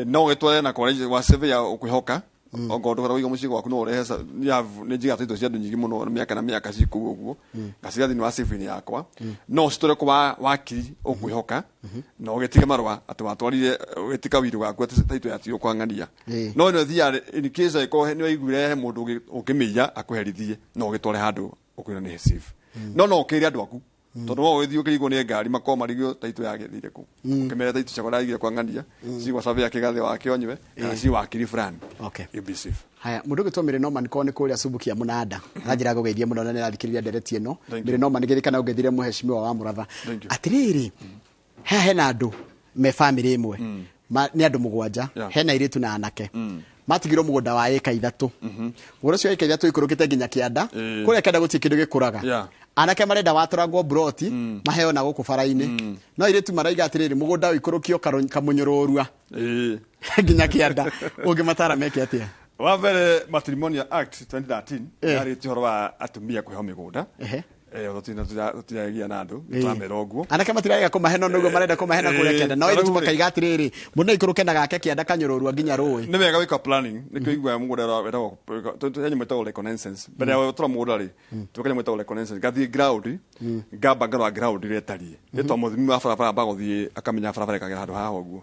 No ũgĩtware na kwa surveyor ũkwĩhoka. Okorwo ndũkwenda kũiga mũciĩ gwaku no ũrehe nĩ njigaga title cia andũ nyingĩ mũno mĩaka na mĩaka cikũu ũguo, ngaciga thĩinĩ wa safe-inĩ yakwa, no ũcitware kwa wakiri ũkwĩhoka na ũgĩtige marũa atĩ watwarire ũgĩtika wiru waku atĩ title yatigwo kwa ng'ania. No ĩno ĩthiaga in case angĩkorwo nĩ waiguire he mũndũ ũngĩmĩiya akũherithie, no ũgĩtware handũ ũkwĩra nĩ safe. No ũkĩre andũ aku, tondũ no ũgĩthiĩ ũkĩrigwo nĩ ngari makorwo marigwo title yagĩthire kũ, ũkĩmere title ciakwa ndagire kwa ng'ania cigwa survey kĩgathĩ wa kĩonywe kana ci wakiri fulani. You'll be safe. Haya, mũndũ ũgĩtwo Mary Norman korwo nĩ kũrĩa Subukia Mũnanda aranjĩra ngũgeithie mũno na nĩ arathikĩrĩria ndereti ĩno. Mary Norman gĩthĩ kana ũngĩthire mũheshimiwa wa Mũratha. Atĩrĩrĩ, haha hena andũ me famĩlĩ ĩmwe, nĩ andũ 7, hena airĩtu na anake, matigirwo mũgũnda wa ĩka 3. Mũgũnda ũcio wa ĩka 3 ũikũrũkĩte nginya kĩanda. Kũrĩa kĩanda gũtirĩ kĩndũ gĩkũraga. Anake marenda watũrangwo mburoti maheo na gũkũ bara-inĩ, no airĩtu maraiga atĩrĩrĩ, mũgũnda ũikũrũkio kamũnyũrũrua nginya kĩanda. Ũngĩmatara meke atĩa? Wa mbere, Matrimonial Act 2013 yarĩtie ũhoro wa atumia kũheo mĩgũnda. Tũtiragia na andũ tũramera ũguo. Anake matirarega kũmahe, no nĩguo marenda kũmahe na kũrĩa kĩanda, no airĩtu makaiga atĩrĩrĩ, mũndũ aikũrũke na gake kĩanda kanyũrũrua nginya rũĩ. Nĩ wega gwĩka planning, nĩkĩo iguaga mũgũnda wetagwo he nyamũ ĩtagwo reconnaissance. Mbere ya gũtũra mũgũnda rĩ, twĩka nyamũ ĩtagwo reconnaissance, ngathiĩ ground, ngamba ngarora ground ĩrĩa ĩtariĩ. Nĩ tondũ mũthimi wa barabara amba gũthiĩ akamenya barabara ĩkagera handũ haha ũguo.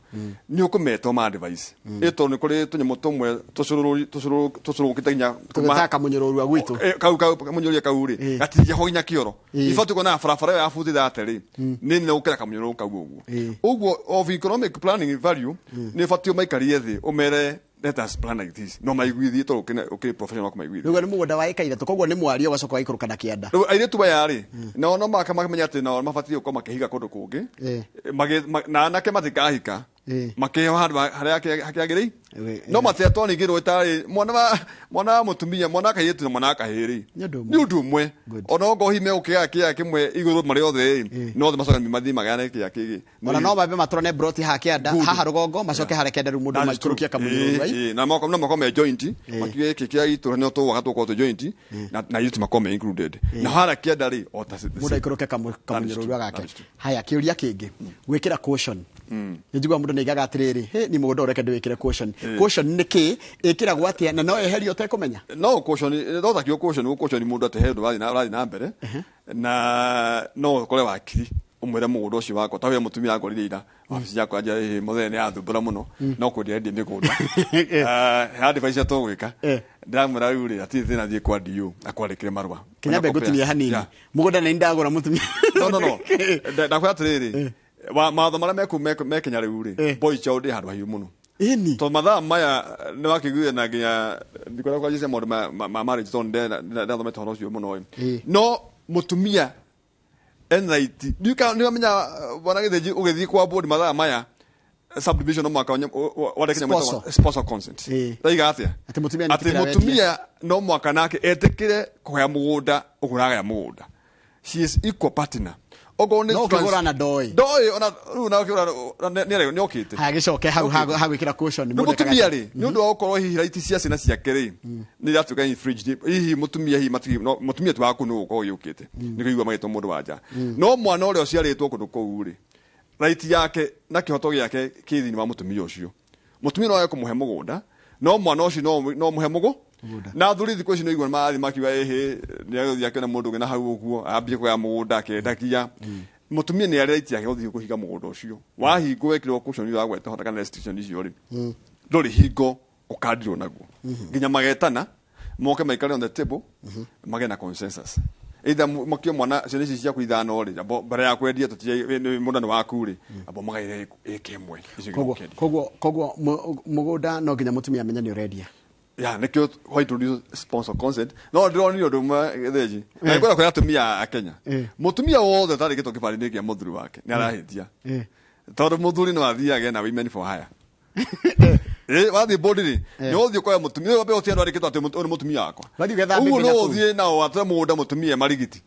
Nĩ ũkũmetwo ma advice. Ĩ tondũ nĩ kũrĩ tũnyamũ tũmwe tũcũrũrũkĩte nginya Tũgĩtaga kamũnyũrũrua gwitũ. Kau kamũnyũrũria kau rĩ, gatirĩ ho nginya kĩoro. Ibatiĩ kuona barabara ĩyo ya buti thate rĩ, nĩ nene gũkĩra kamũnyũrũrũ kau ũguo. Ũguo of economic planning value, nĩ ũbatiĩ ũmaikarie thĩ ũmere let us plan like this. No maiguithie tondũ ũkĩrĩ professional kũmaiguithia. Rĩu nĩ mũgũnda wa ĩka 3, koguo nĩ mwario ũgacoka ũgaikũrũka na kĩanda. Rĩu airĩtu aya rĩ, nao no makamenya atĩ nao mabatiĩ gũkorwo makĩhiga kũndũ kũngĩ. Na anake matikahika. Makĩheo handũ harĩa hakĩagĩrĩire. No matiatwo ningĩ rũĩ tarĩ mwana wa mũtumia, mwana wa kairĩtu na mwana wa kahĩĩ rĩ. Nĩ ũndũ ũmwe. Nĩ ũndũ ũmwe. Ona okorwo hihi megũkĩgaya kĩea kĩmwe igũrũ marĩ othe rĩ, no othe macoke mathiĩ magayane kĩea kĩngĩ. Ona no mambe matũrane broti haha kĩanda, haha rũgongo, macoke harĩa kĩanda rĩu mũndũ maikũrũkie kamũnyũrũrũ, ai? Na no makorwo me joint, makiuge gĩkĩ kĩa itũra no tũgwaka tũkorwo twĩ joint, na airĩtu makorwo me included. Na harĩa kĩanda rĩ, o ta Mũndũ aikũrũke kamũnyũrũrũ gake. Haya, kĩũria kĩngĩ, gwĩkĩra caution. Nĩ njiguaga mũndũ nĩaigaga atĩrĩrĩ, hĩ, ni mũgũnda ũreke ndĩwĩkĩre caution. Caution nĩ kĩ? Ĩkĩragwo atĩa na no eherio ũtekũmenya? No caution, no takio caution, caution mũndũ atĩ he ũndũ ũrathiĩ na mbere. Na no ũkore wakiri ũmwĩre mũgũnda ũcio wakwa, ta we mũtumia angorire ira, wabici yakwa nja, mũthenya nĩ athumbũra mũno, no kwendia endia mĩgũnda. He advice cia tũgwĩka. Ndĩramwĩra rĩu rĩ, atirĩ thĩna thiĩ kwa DO, akwandĩkĩre marũa. Kinya mbe ngũtinie hanini. Mũgũnda nĩ ndagũra mũtumia. No, no, no. Ndakwĩra atĩrĩrĩ, mawatho marĩa me Kenya rĩu rĩ, boy child ĩ handũ hahiũ mũno. Tondũ mathaa maya nĩ wakĩiguire na nginya ndikwenda kwanjĩcia maũndũ ma marriage tondũ ndathomete ũhoro ũcio mũno ĩ. No mũtumia ena right. Nĩ wamenya, bwana Gĩthĩnji, ũgĩthiĩ kwa board mathaa maya, subdivision no mwaka wandĩke nyamũ ĩtagwo Sponsor. sponsor consent. Ndaiga atĩa? Atĩ mũtumia nĩ Atĩ etĩkĩra wendia. mũtumia no mwaka nake etĩkĩre kũgaya mũgũnda, ũgũragaya mũgũnda. She is equal partner. Okorwo nĩ No ũkĩgũra na ndoĩ. Ndoĩ, ona rĩu na ũkĩgũra, na nĩ arĩ, nĩ okĩte. Haya, gĩcoke hau, hau gwĩkĩra caution, Nĩ mũndũ mũtumia ekaga rĩ, nĩ ũndũ wa gũkorwo hihi right cia ciana ciake rĩ, nĩ iratuĩka infringed. Hihi mũtumia hihi matigi, no, mũtumia tu waku nĩ ũgũkorwo ũgĩũkĩte. Nĩ kũigua magĩtwo mũndũ wa nja. No mwana ũrĩa ũciarĩtwo kũndũ kũu rĩ, right yake na kĩhoto gĩake kĩ thĩinĩ wa mũtumia ũcio. Mũtumia no age kũmũhe mũgũnda, no mwana ũcio no mũhe mũgũ. Mũgũnda. Na athuri thikũ ici nĩ igua marathiĩ makiuga, ĩhĩ, nĩ agũthiĩ akĩona mũndũ ũngĩ na hau ũguo, ambie kũgaya mũgũnda akĩendagia. Mũtumia nĩ arĩ right yake gũthiĩ kũhinga mũgũnda ũcio. Wahingwo wekĩrwo caution ĩyo ya gweta hota kana restriction icio rĩ, ndũrĩ hingo ũkandirwo naguo. Nginya magetana, moke maikare on the table, magĩe na consensus. Either makio mwana ciana ici ciaku ithano rĩ, abo mbere ya kwendia tũtirĩ, nĩ mũndũ nĩ waku rĩ, abo magaire ĩka ĩmwe, icio Koguo, ingĩ ũkendia. koguo, mũgũnda no nginya mũtumia amenye nĩ ũrendia. Ya, nĩkĩo why introduce sponsor consent. No ndĩronire ũndũ ũmwe Gĩthĩnji. Na nĩngwenda kwĩra atumia a Kenya. Mũtumia wothe ũtarĩ gĩtũ kĩbandĩ-inĩ kĩa mũthuri wake nĩ arahĩtia. Tondũ mũthuri no athiage na women for hire. Wathiĩ board rĩ, nĩ ũthiĩ ũkoya mũtumia, ũyũ wambe ũthiĩ andũ arĩkĩtwo atĩ ũyũ nĩ mũtumia wakwa. Wathiĩ ũgethambia Ũguo nginya no kũu. ũthiĩ nao watware mũgũnda mũtumia marigiti.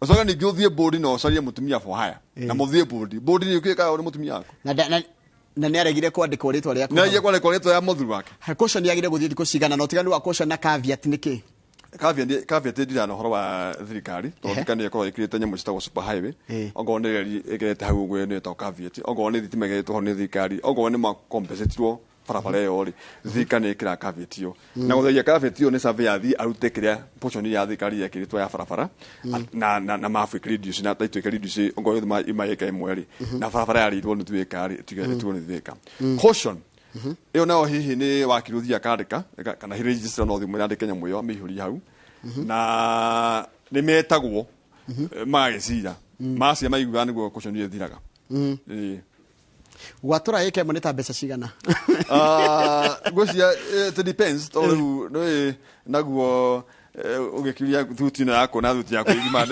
Ũcoke ningĩ ũthiĩ board na ũcarie mũtumia for hire. Na mũthiĩ board. Board nĩ ũkĩkaga ũyũ nĩ mũtumia waku. Na na nĩ aregire kwandĩkwo rĩtwa rĩaku. Nĩ aregire kwandĩkwo rĩtwa rĩa mũthuri wake. Ha, caution yagĩrĩire gũthiĩ thikũ cigana, na ũtiganu wa caution na caveat nĩ kĩ? Caveat ndirana ũhoro wa thirikari, tondũ thirikari nĩ ĩkoragwo ĩkĩrĩte nyamũ ciĩtagwo super highway. Ongorwo nĩ reri ĩgerete hau ũguo nĩ ĩtagwo caveat, ongorwo nĩ thitima ĩgeretwo hau nĩ thirikari, ongorwo nĩ ma compensatirwo Barabara ĩyo rĩ, thirikari nĩ ĩkĩraga caveat ĩyo, na gũtheria caveat ĩyo nĩ survey athiĩ arute kĩrĩa portion ya thirikari yekĩrĩtwo ya barabara na mabu ĩkĩreduce na title ĩkĩreduce ongorwo ima ĩka ĩmwe rĩ, na barabara yarĩirwo nuthu ĩka rĩ, ĩtigwo nuthu ĩka. Caution ĩyo nayo hihi nĩ wakiri ũthiĩ akandĩka kana hihi register no thimũ yandĩke nyamũ ĩyo amĩihũrie hau, na nĩ metagwo magagĩcira macia maiguaga nĩguo caution ĩyo ĩthiraga. Ĩĩ. Gwatũra ĩka ĩmwe nĩ ta mbeca cigana? Ah, ngwĩciria it depends, tondũ rĩu nĩ naguo ũgĩkiria thuti ĩno yaku na thuti yaku igima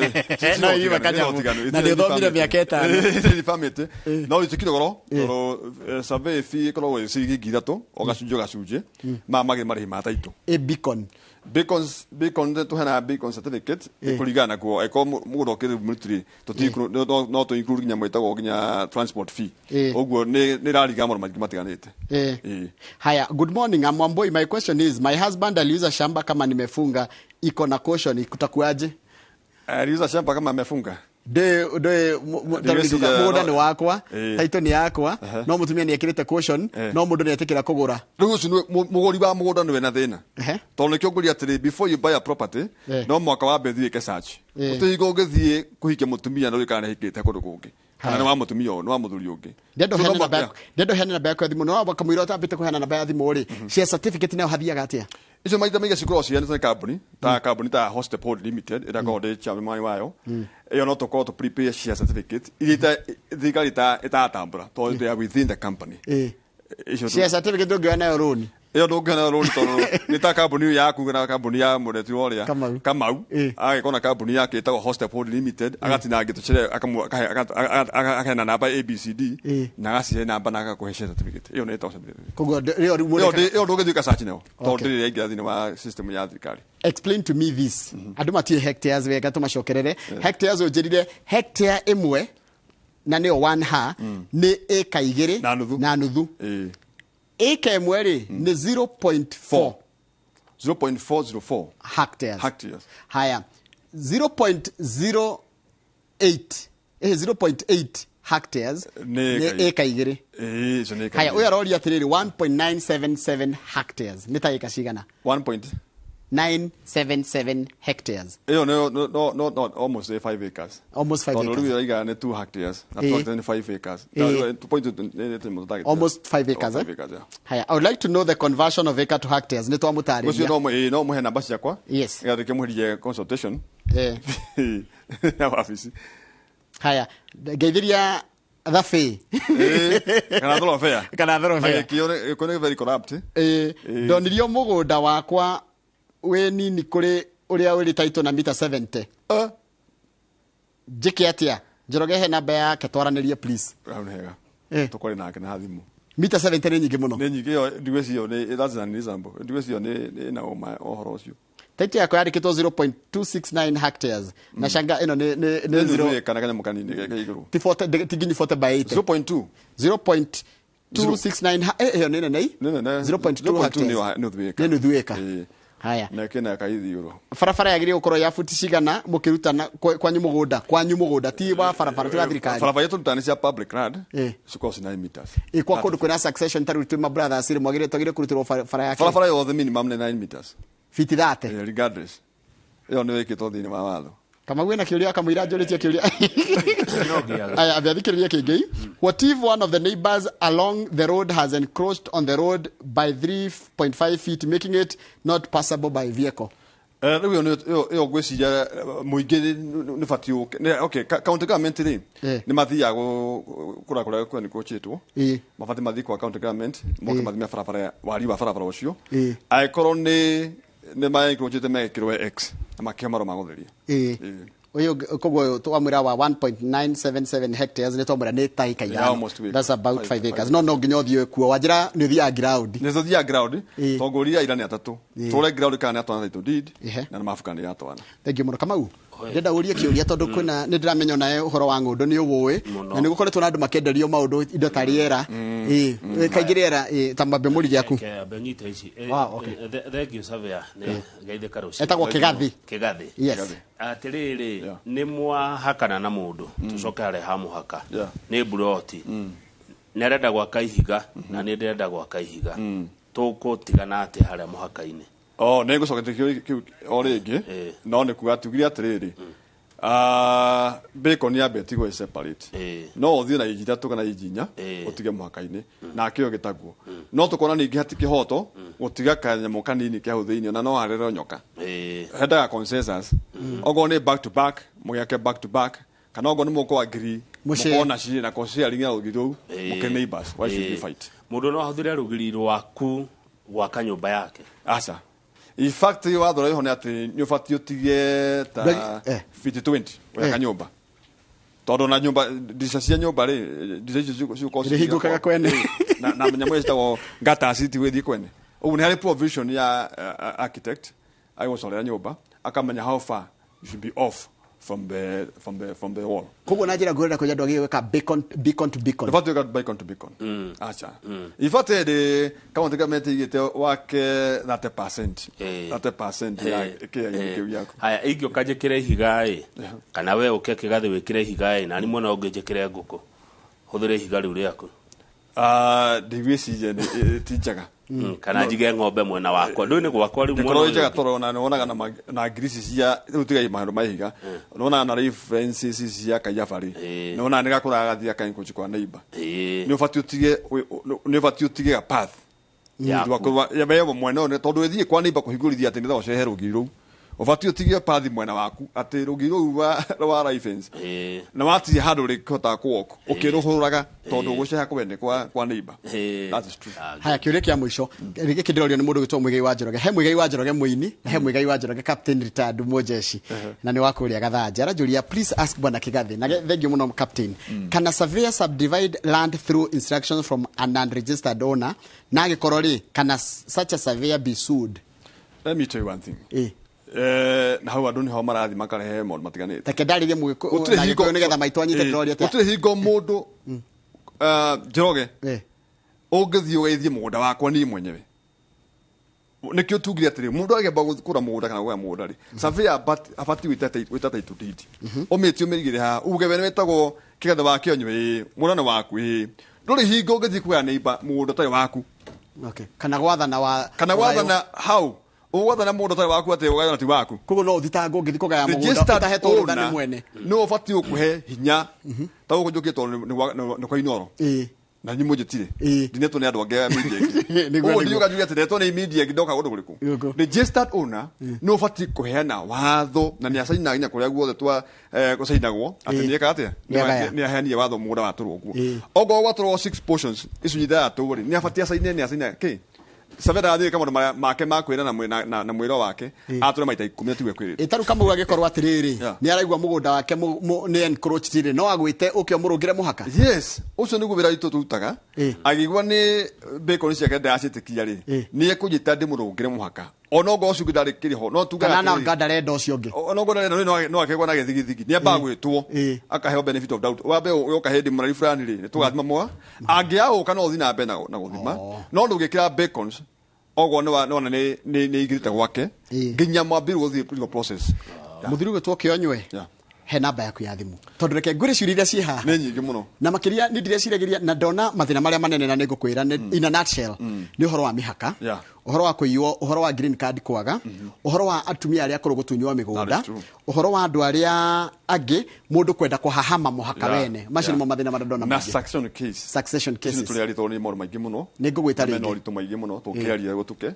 No igima kanyamũ. Na nĩ ũthomire mĩaka 5. Famĩtĩ no itikire goro, tondũ survey fee ĩkoragwo ĩ ciringi 3,000 o gacunjĩ o gacunjĩ, ma magĩ marĩhi ma taitũ. Ĩ beacon? Beacons, beacon tuhenaga beacon certificate kũringana na kuo eko mũgũnda ũkĩrĩ mũritũ tũti no tũ include nginya mwĩtagwo nginya transport fee. Ũguo nĩ ĩraringana maũndũ maingĩ matiganĩte. Ĩĩ. Haya, good morning. I'm Wamboi. My question is, my husband aliuza shamba kama nimefunga, iko na caution, kutakuaje? Aliuza shamba kama amefunga. Ndĩ Ndigwĩciria mũgũnda nĩ wakwa, title nĩ yakwa, no mũtumia nĩ ekĩrĩte caution, no mũndũ nĩ etĩkĩra kũgũra. Rĩu ũcio nĩwe mũgũri wa mũgũnda nĩwe na thĩna. Tondũ nĩkĩo ngũria atĩrĩ, before you buy a property, no mwaka wambe thiĩ wĩke search. Ũtĩ hingo ũngĩthiĩ kũhikia mũtumia na ũrĩkana nĩ ahikĩte kũndũ kũngĩ. Kana nĩ wa mũtumia ũyũ, nĩ wa mũthuri ũngĩ. Ndĩrenda So ũheane no namba mũhaka- yaku. Ndĩrenda ũheane namba yaku ya thimũ. No kamũira ũtambĩte kũheana namba ya thimũ rĩ, share certificate nayo hathiaga atĩa? Icio maita maingĩ cikoragwo ciheanĩtwo nĩ kambuni ta kambuni ta Hostep Hold Limited ĩrĩa ngoragwo ndĩ chairman wayo. Ĩyo no tũkorwo tũ prepare share certificate iria thirikari ĩtatambũra tondũ they are within the company. Icio Share certificate ndũngĩoya nayo rũni? Ĩyo ndũngĩona rũni tondũ nĩ ta kambuni yaku na kambuni ya mũreti ũrĩa Kamau. Kamau agĩkorwo na kambuni yake ĩtagwo Hostep Hold Limited, agatinangia tũcere akaheana namba ABCD na agacihe namba na agakũhe share certificate. Ĩyo nĩ ĩtagwo certificate. Koguo ĩyo rĩu Ĩyo mũrekaga- ĩyo ndũngĩthiĩ ũgasearch nayo tondũ Okay. ndĩrĩ yaingĩra thĩinĩ wa system ya thirikari. Explain to me this. Andũ matiũĩ hectares wega, tũmacokerere. Hectares, ũnjĩrire hectare ĩmwe na nĩyo 1 ha nĩ ĩka 2 Na nuthu. Na nuthu. Ĩka ĩmwe rĩ nĩ 0.4 0.404 hectares. Hectares. Haya, 0.08, 0.8 hectares Nĩ nĩ ĩka ĩka 2. Ĩĩ, icio nĩ ĩka Haya, 2. ũyũ aroria atĩrĩrĩ, 1.977 hectares nĩ ta ĩka cigana? 1 point 977 hectares. Ĩyo no no no no no almost 5 acres. Almost 5 Tondũ acres. rĩu ĩraiga nĩ 2 hectares na 2 hectares nĩ 5 acres. Na 2.2 nĩ nĩ Almost 5 acres, eh? 5 acres, yeah. Haya, I would like to know the conversion of acre to hectares. Nĩ Ũcio twamũtarĩria. no mũhe namba ciakwa. Yes. Nĩgetha ndĩkĩmũherie consultation ya wabici. Haya, ngeithĩria thabĩ. Ĩĩ, kana thorobea. Kana thorobea. Na gĩkĩo nĩ very corrupt. Ĩĩ, ndonirio mũgũnda wakwa wĩ nini kũrĩ ũrĩa ũrĩ title na mita 70. Njĩke atĩa? Njoroge, he namba yake twaranĩrie, please. Hau nĩ hega. Tũkore nake na thimũ. Mita 70 nĩ nyingĩ mũno. Nĩ nyingĩ ĩyo, ndigwĩciria nĩ that's an example. Ndigwĩciria nĩ na ũma ũhoro ũcio. Title yakwa yandĩkĩtwo 0.269 hectares na shanga ĩno nĩ Nĩ zero nuthu kana kanyamũ kanini ke igũrũ. Ti 40, ti nginya 40 by 80. 0.2. 0.269 ĩyo nĩ nene. Nĩ nene. 0.2 0.2 hectares. Nĩ nuthu ĩka. Nĩ nuthu ĩka. Ĩĩ. Haya. Na kĩna kaithi igũrũ. Barabara yagĩrĩirwo gũkorwo ya futi cigana mũkĩrutana kwanyu mũgũnda? Kwanyu mũgũnda, ti wa barabara, ti wa thirikari. Barabara yetu nĩ cia public land. Cikoragwo ci 9 meters. Ĩ kwa kũndũ kwĩna succession, ta rĩu twĩ ma brothers rĩ, mwagĩrĩire twagĩrĩire kũrutĩrwo bara yake? Barabara yothe minimum nĩ 9 meters. Fiti 30. Eh, regardless. Ĩyo nĩ ĩkĩtwo thĩinĩ wa watho. Kamau ena kĩũria, akamũira njũrĩtie kĩũria. No ngĩaga. Aya, ambia thikĩrĩria kĩngĩ. What if one of the neighbors along the road has encroached on the road by 3.5 feet, making it not passable by vehicle? Rĩu ĩyo ĩyo ngwĩciria mũingĩ nĩ batiĩ ũke. Okay, county government rĩ, nĩ mathiaga kũrĩa kũrĩa kwencroachĩtwo. Mabatiĩ mathiĩ kwa county government, moke mathime barabara, wariĩ wa barabara ũcio. Angĩkorwo nĩ maencroachĩte, megĩkĩrwo X na makĩhe marũa ma gũtheria. Ũyũ koguo twamwĩra wa 1.977 hectares nĩ twamwĩra nĩ ta ĩka Yeah, 5. almost 2 acres. That's about 5 Five- acres. five. No nginya ũthiĩ kuo, wanjĩra nĩ ũthiaga ground. Nĩ tũthiaga ground. Tondũ ngũria ira nĩ atatũ. Tũre ground kana nĩ atwana title deed na nĩ mabu kana nĩ atwana. Thank you mũno, Kamau. Ndĩrenda ũrie kĩũria tondũ kwĩna nĩ ndĩramenya onawe ũhoro wa ng'ũndũ nĩ ũwũĩ Mũno. na nĩ gũkoretwo na andũ makĩenderio maũndũ indo ta rĩera. Ĩĩ, kaingĩ rĩera ta mambe mũri gĩaku. Reke ambe nyite ici. Ah, okay. Thank you, surveyor, nĩ geithĩka rũciũ. Etagwo Kĩgathi. Kĩgathi. Yes. Atĩrĩrĩ, Yeah. nĩ mwahakana na mũndũ, tũcoke harĩa ha mũhaka. Nĩ mburoti. Nĩ arenda gwaka ihiga na nĩ ndĩrenda gwaka ihiga, tũgũtigana atĩa harĩa mũhaka-inĩ? Oh, nĩ ngũcoketie kĩũria kĩu o rĩngĩ. No nĩ kuga tugire atĩrĩrĩ, bacon yambe ĩtigwo ĩ separate. No ũthiĩ na inji 3 kana inji 4 ũtige mũhaka-inĩ nake ũyũ gĩtaguo, no tũkona ningĩ hati kĩhoto gũtiga kanyamũ kanini kĩa hau thĩinĩ, na no harerwo nyoka. Hendaga consensus, okorwo nĩ back to back, mũgĩake back to back, kana okorwo nĩ mũkũ agree Mũshare. mũkorwo na share na ko sharing ya rũgiri rũu, mũke neighbors, why should we fight? Mũndũ no ahũthĩre rũgiri rwaku gwaka nyũmba yake? Aca, in fact watho ũrĩa wĩho nĩ atĩ nĩ ũbatiĩ ũtige ta feet 20 ũgaka nyũmba, tondũ na nyũmba, ndica cia nyũmba rĩ, ndica icio cigũkorwo Irĩhingũkaga kwene. Na nyamũ ĩyo ciĩtagwo gutters itigũgĩthiĩ kwene. Ũguo nĩ harĩ provision ya architect agĩgũcorera nyũmba akamenya how far you should be off from the wall. Koguo na njĩra ngũrĩra kũrĩa andũ agĩgwĩka beacon, beacon to beacon. Ndũbatiĩ gwĩka beacon to beacon, aca. In fact hĩndĩ county government ĩigĩte wake 30%, 30% ya kĩainĩ kĩu gĩaku. Haya, ingĩũka njĩkĩre ihiga ĩ, kana we ũke kĩgathĩ wĩkĩre ihiga ĩ, nani mwena ũngĩ njĩkĩre ngũkũ, hũthĩre ihiga rĩu rĩaku? Ah, ndigwĩciria ti njega. Kana njige ng'ombe mwena wakwa, ndũĩ nĩ gwakwa rĩu mwena Ndĩkorwo ũyũ njega ũngĩ. tondũ ona nĩwonaga na ngirici cia rĩu, tigai maũndũ ma ihiga, nĩwonaga na references cia Kaiyaba rĩ, nĩwonaga nĩ gakũraga gathiĩ gakaencroach kwa neighbor. Nĩ ũbatiĩ ũtige ga path Yaku. we mwena ũyũ, tondũ ĩthiĩ kwa neighbor kũhingũrithia atĩ nĩgetha ũcehe rũgiri rũu, ũbatiĩ ũtige path mwena waku atĩ rũgiri rũu rwa fence na watirie handũ rĩkĩhotaga kũwalk ũkĩrũhũraga, tondũ gũceha kwene kwa neighbor. That is true. Haya, kĩũria kĩa mũico gĩkĩ ndĩrorio nĩ mũndũ gwĩtwo Mũigai wa Njoroge. He Mũigai wa Njoroge mũini na he Mũigai wa Njoroge captain retired mũjeshi na nĩ wa kũrĩa Gathanja. Aranjũria, "Please ask bwana Kigathi," na thank you mũno captain, "can a surveyor subdivide land through instructions from an unregistered owner? Na angĩkorwo rĩ, can such a surveyor be sued?" Let me tell you one thing. Na hau andũ nĩho marathiĩ makarehe maũndũ matiganĩte. Reke ndarĩrie Gũtirĩ na hingo- Gĩkũyũ nĩgetha maitũ anyite ndĩroria atĩa. Gũtirĩ hingo mũndũ, Njoroge, ũngĩthiĩ ũgeithie mũgũnda wakwa niĩ mwenyewe. Nĩkĩo tugire atĩrĩ, mũndũ agĩamba kũgũra mũgũnda kana kũgaya mũgũnda rĩ, surveyor abatiĩ gwĩta title deed, ũmĩtie, ũmĩigĩre haha, uge we nĩ wĩtagwo Kĩgathe wa Kĩonyo, ĩĩ, mũgũnda nĩ waku, ĩĩ. Ndũrĩ hingo ũngĩthiĩ kũgaya neighbor mũgũnda ũtarĩ waku. Okay. Kana gwathana wa Kana gwathana hau ũgwathana mũgũnda ũtarĩ waku atĩ ũgayana ti waku. Koguo no ũthitangwo ũngĩthiĩ kũgaya mũgũnda Registered ũtahetwo rũtha nĩ owner mwene? nĩ ũbatiĩ gũkũhe hinya ta gũkũ njũkĩte, tondũ nĩ kwa Inoro na niĩ mũnjĩtire, ndinetwo nĩ andũ angĩ a media ĩngĩ. Ũguo ndiuga njuge atĩ ndetwo nĩ media ĩngĩ ndoka kũndũ kũrĩkũ. Registered owner nĩ ũbatiĩ kũheana watho na nĩ acainaga nginya kũrĩa guothe twa gũcainagwo atĩ nĩ eka atĩa. Nĩagaya. Nĩ aheanire watho mũgũnda watũrwo ũguo, okorwo gwatũrwo six portions, icunjĩ ithathatũ rĩ, nĩ abatiĩ acaine, nĩ acaine kĩ Surveyor ndagathiĩ gwĩka maũndũ make ma kwĩra na mwĩro wake atũre maita 10 na tiwe kwĩrĩte. Ĩtaru Kamau agĩkorwo atĩrĩrĩ, nĩ araigua mũgũnda wake nĩ encroached rĩ, no agwĩte ũke ũmũrũngĩre mũhaka? Yes, ũcio nĩguo wĩra witũ tũrutaga. Angĩigua nĩ bacon ciake ndĩraciĩtĩkia rĩ, nĩ ekũnjĩta ndĩmũrũngĩre mũhaka, ona okorwo ũcio ũngĩ ndarĩ kĩrĩ ho, no tugaga Kana na atĩrĩrĩ, anga ndarenda ũcio ũngĩ. Ona okorwo ndarenda, no akegwa na gĩthigithigi, nĩ ambaga gwĩtwo akaheo benefit of doubt, wambe ũka hĩndĩ mũrari fulani rĩ, nĩ tũgathima mwa angĩaũka, no ũthiĩ na mbere na gũthima, no ndũngĩkĩra bacons oguo nĩwona nĩ igirĩte gwake nginya mwambĩrĩrie gũthiĩ legal process. Mũthuri ũgwĩtwo Kĩonywe, he namba yaku ya thimũ, tondũ reke ngwĩre ciũria iria ciĩ haha Nĩ nyingĩ mũno. Na makĩria nĩ ndĩreciragĩria na ndona mathĩna marĩa manene, na nĩ ngũkwĩra in a nutshell nĩ ũhoro wa mĩhaka, ũhoro wa kũiywo, ũhoro wa green card kwaga, ũhoro wa atumia arĩa akũrũ gũtunywo mĩgũnda, That is true. Ũhoro wa andũ arĩa angĩ mũndũ kwenda kũhahama mũhaka wene. Macio nĩmo mathĩna marĩa ndona Na maingĩ. Succession case. Succession Ici nĩ cases. tũrĩ tondũ nĩ maũndũ maingĩ mũno. Nĩ ngũgwĩta Mena rĩngĩ. ũritũ maingĩ mũno tũkĩaria gũtuke.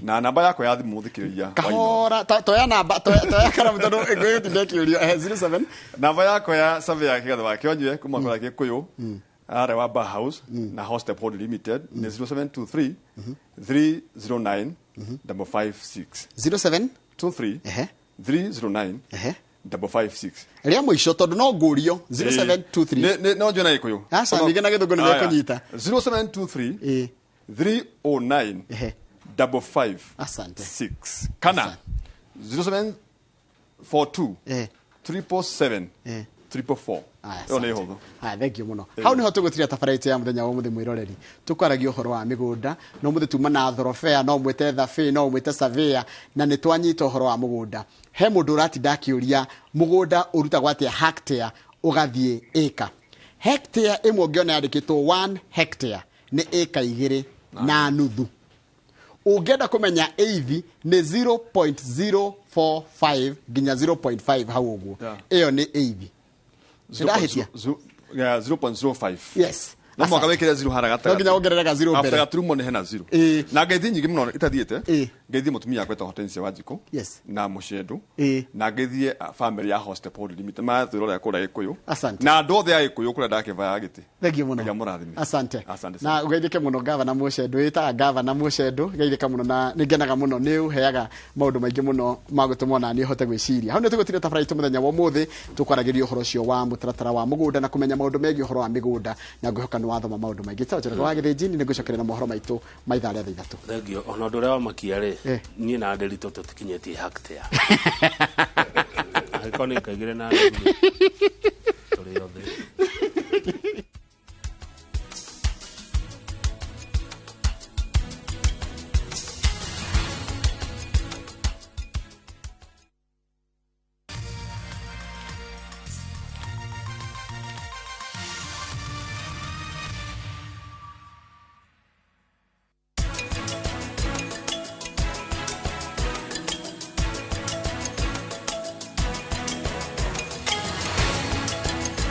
Na namba yakwa ya thimũ, mũthikĩrĩria wa Inooro. Kahora, toya namba, toya karamu tondũ ngwĩgũtinda kĩũrio. 07 Namba yakwa ya survey ya Kĩgathe wa Kĩonyue kuma kũrĩa Gĩkũyũ arĩa wa Bar House na Hostep Hold Limited nĩ 0723 309 556. 07 23 309 556. Rĩa mũico tondũ no ngũrio, 0723? No njue na Gĩkũyũ. Aca, ningĩ na Gĩthũngũ nĩ Aya. mekũnyita. 0723 309 55 Asante. 6 kana 0742 777 444. Aya, Ĩyo nĩ asante. hũthũ. Aya, thank you mũno. Hau nĩho tũgũtiria tabarĩra itũ ya mũthenya wa ũmũthĩ. Mwĩroreri, tũkwaragia ũhoro wa mĩgũnda no mũthĩ tuma na thorobea, no mwĩte thabĩ, no mwĩte surveyor, na nĩ twanyita ũhoro wa mũgũnda. He mũndũ ũratinda akĩũria mũgũnda ũrutagwo atĩa hectare ũgathiĩ ĩka. Hectare ĩmwe ũngĩona yandĩkĩtwo 1 hectare nĩ ĩka igĩrĩ na nuthu. Ũngĩenda kũmenya eithi nĩ 0.045 nginya 0.5 hau ũguo. Ĩyo nĩ eithi. Ndahĩtia? 0.05. Yes. No mwaka wĩkĩre zero harĩa gatagatĩ. No nginya wongerere ga zero mbere. After gaturumo nĩ hena zero. Na ngeithi nyingĩ mũno itathiĩte. Ngeithi mũtumia wakwa etagwo Hortensia Wanjikũ. Yes. Na Mũcendũ. Na ngeithie family ya Hostepod Limited. Maratwĩrorera kũrĩa Gĩkũyũ. Asante. Na andũ othe a Gĩkũyũ kũrĩa ndakĩvaya gĩtĩ. Thengiũ mũno. Ngai amũrathime. Asante. Asante Na ũgeithĩke mũno gavana Mũcendũ, ĩtaga gavana Mũcendũ, geithĩka mũno na nĩngenaga mũno nĩ ũheaga maũndũ maingĩ mũno ma gũtũma ona niĩ hote gwĩciria. Hau nĩ tũgũtiria tabarĩra itũ mũthenya wa ũmũthĩ, tũkwaragĩria ũhoro ũcio wa mũtaratara wa mũgũnda na kũmenya maũndũ megiĩ ũhoro wa mĩgũnda, na ngwĩhoka nĩ wathoma maũndũ maingĩ. Sawa, Njoroge wa Gĩthĩnjini, nĩ ngũcokeria na mohoro maitũ ma ithaa rĩa thaa ithatũ. Thengiũ. Ona ũndũ ũrĩa wamakia rĩ, niĩ na Ndĩritũ tũtikinyĩtie hectare. Angĩkorwo nĩ ĩka igĩrĩ na nuthu, tũrĩ othe.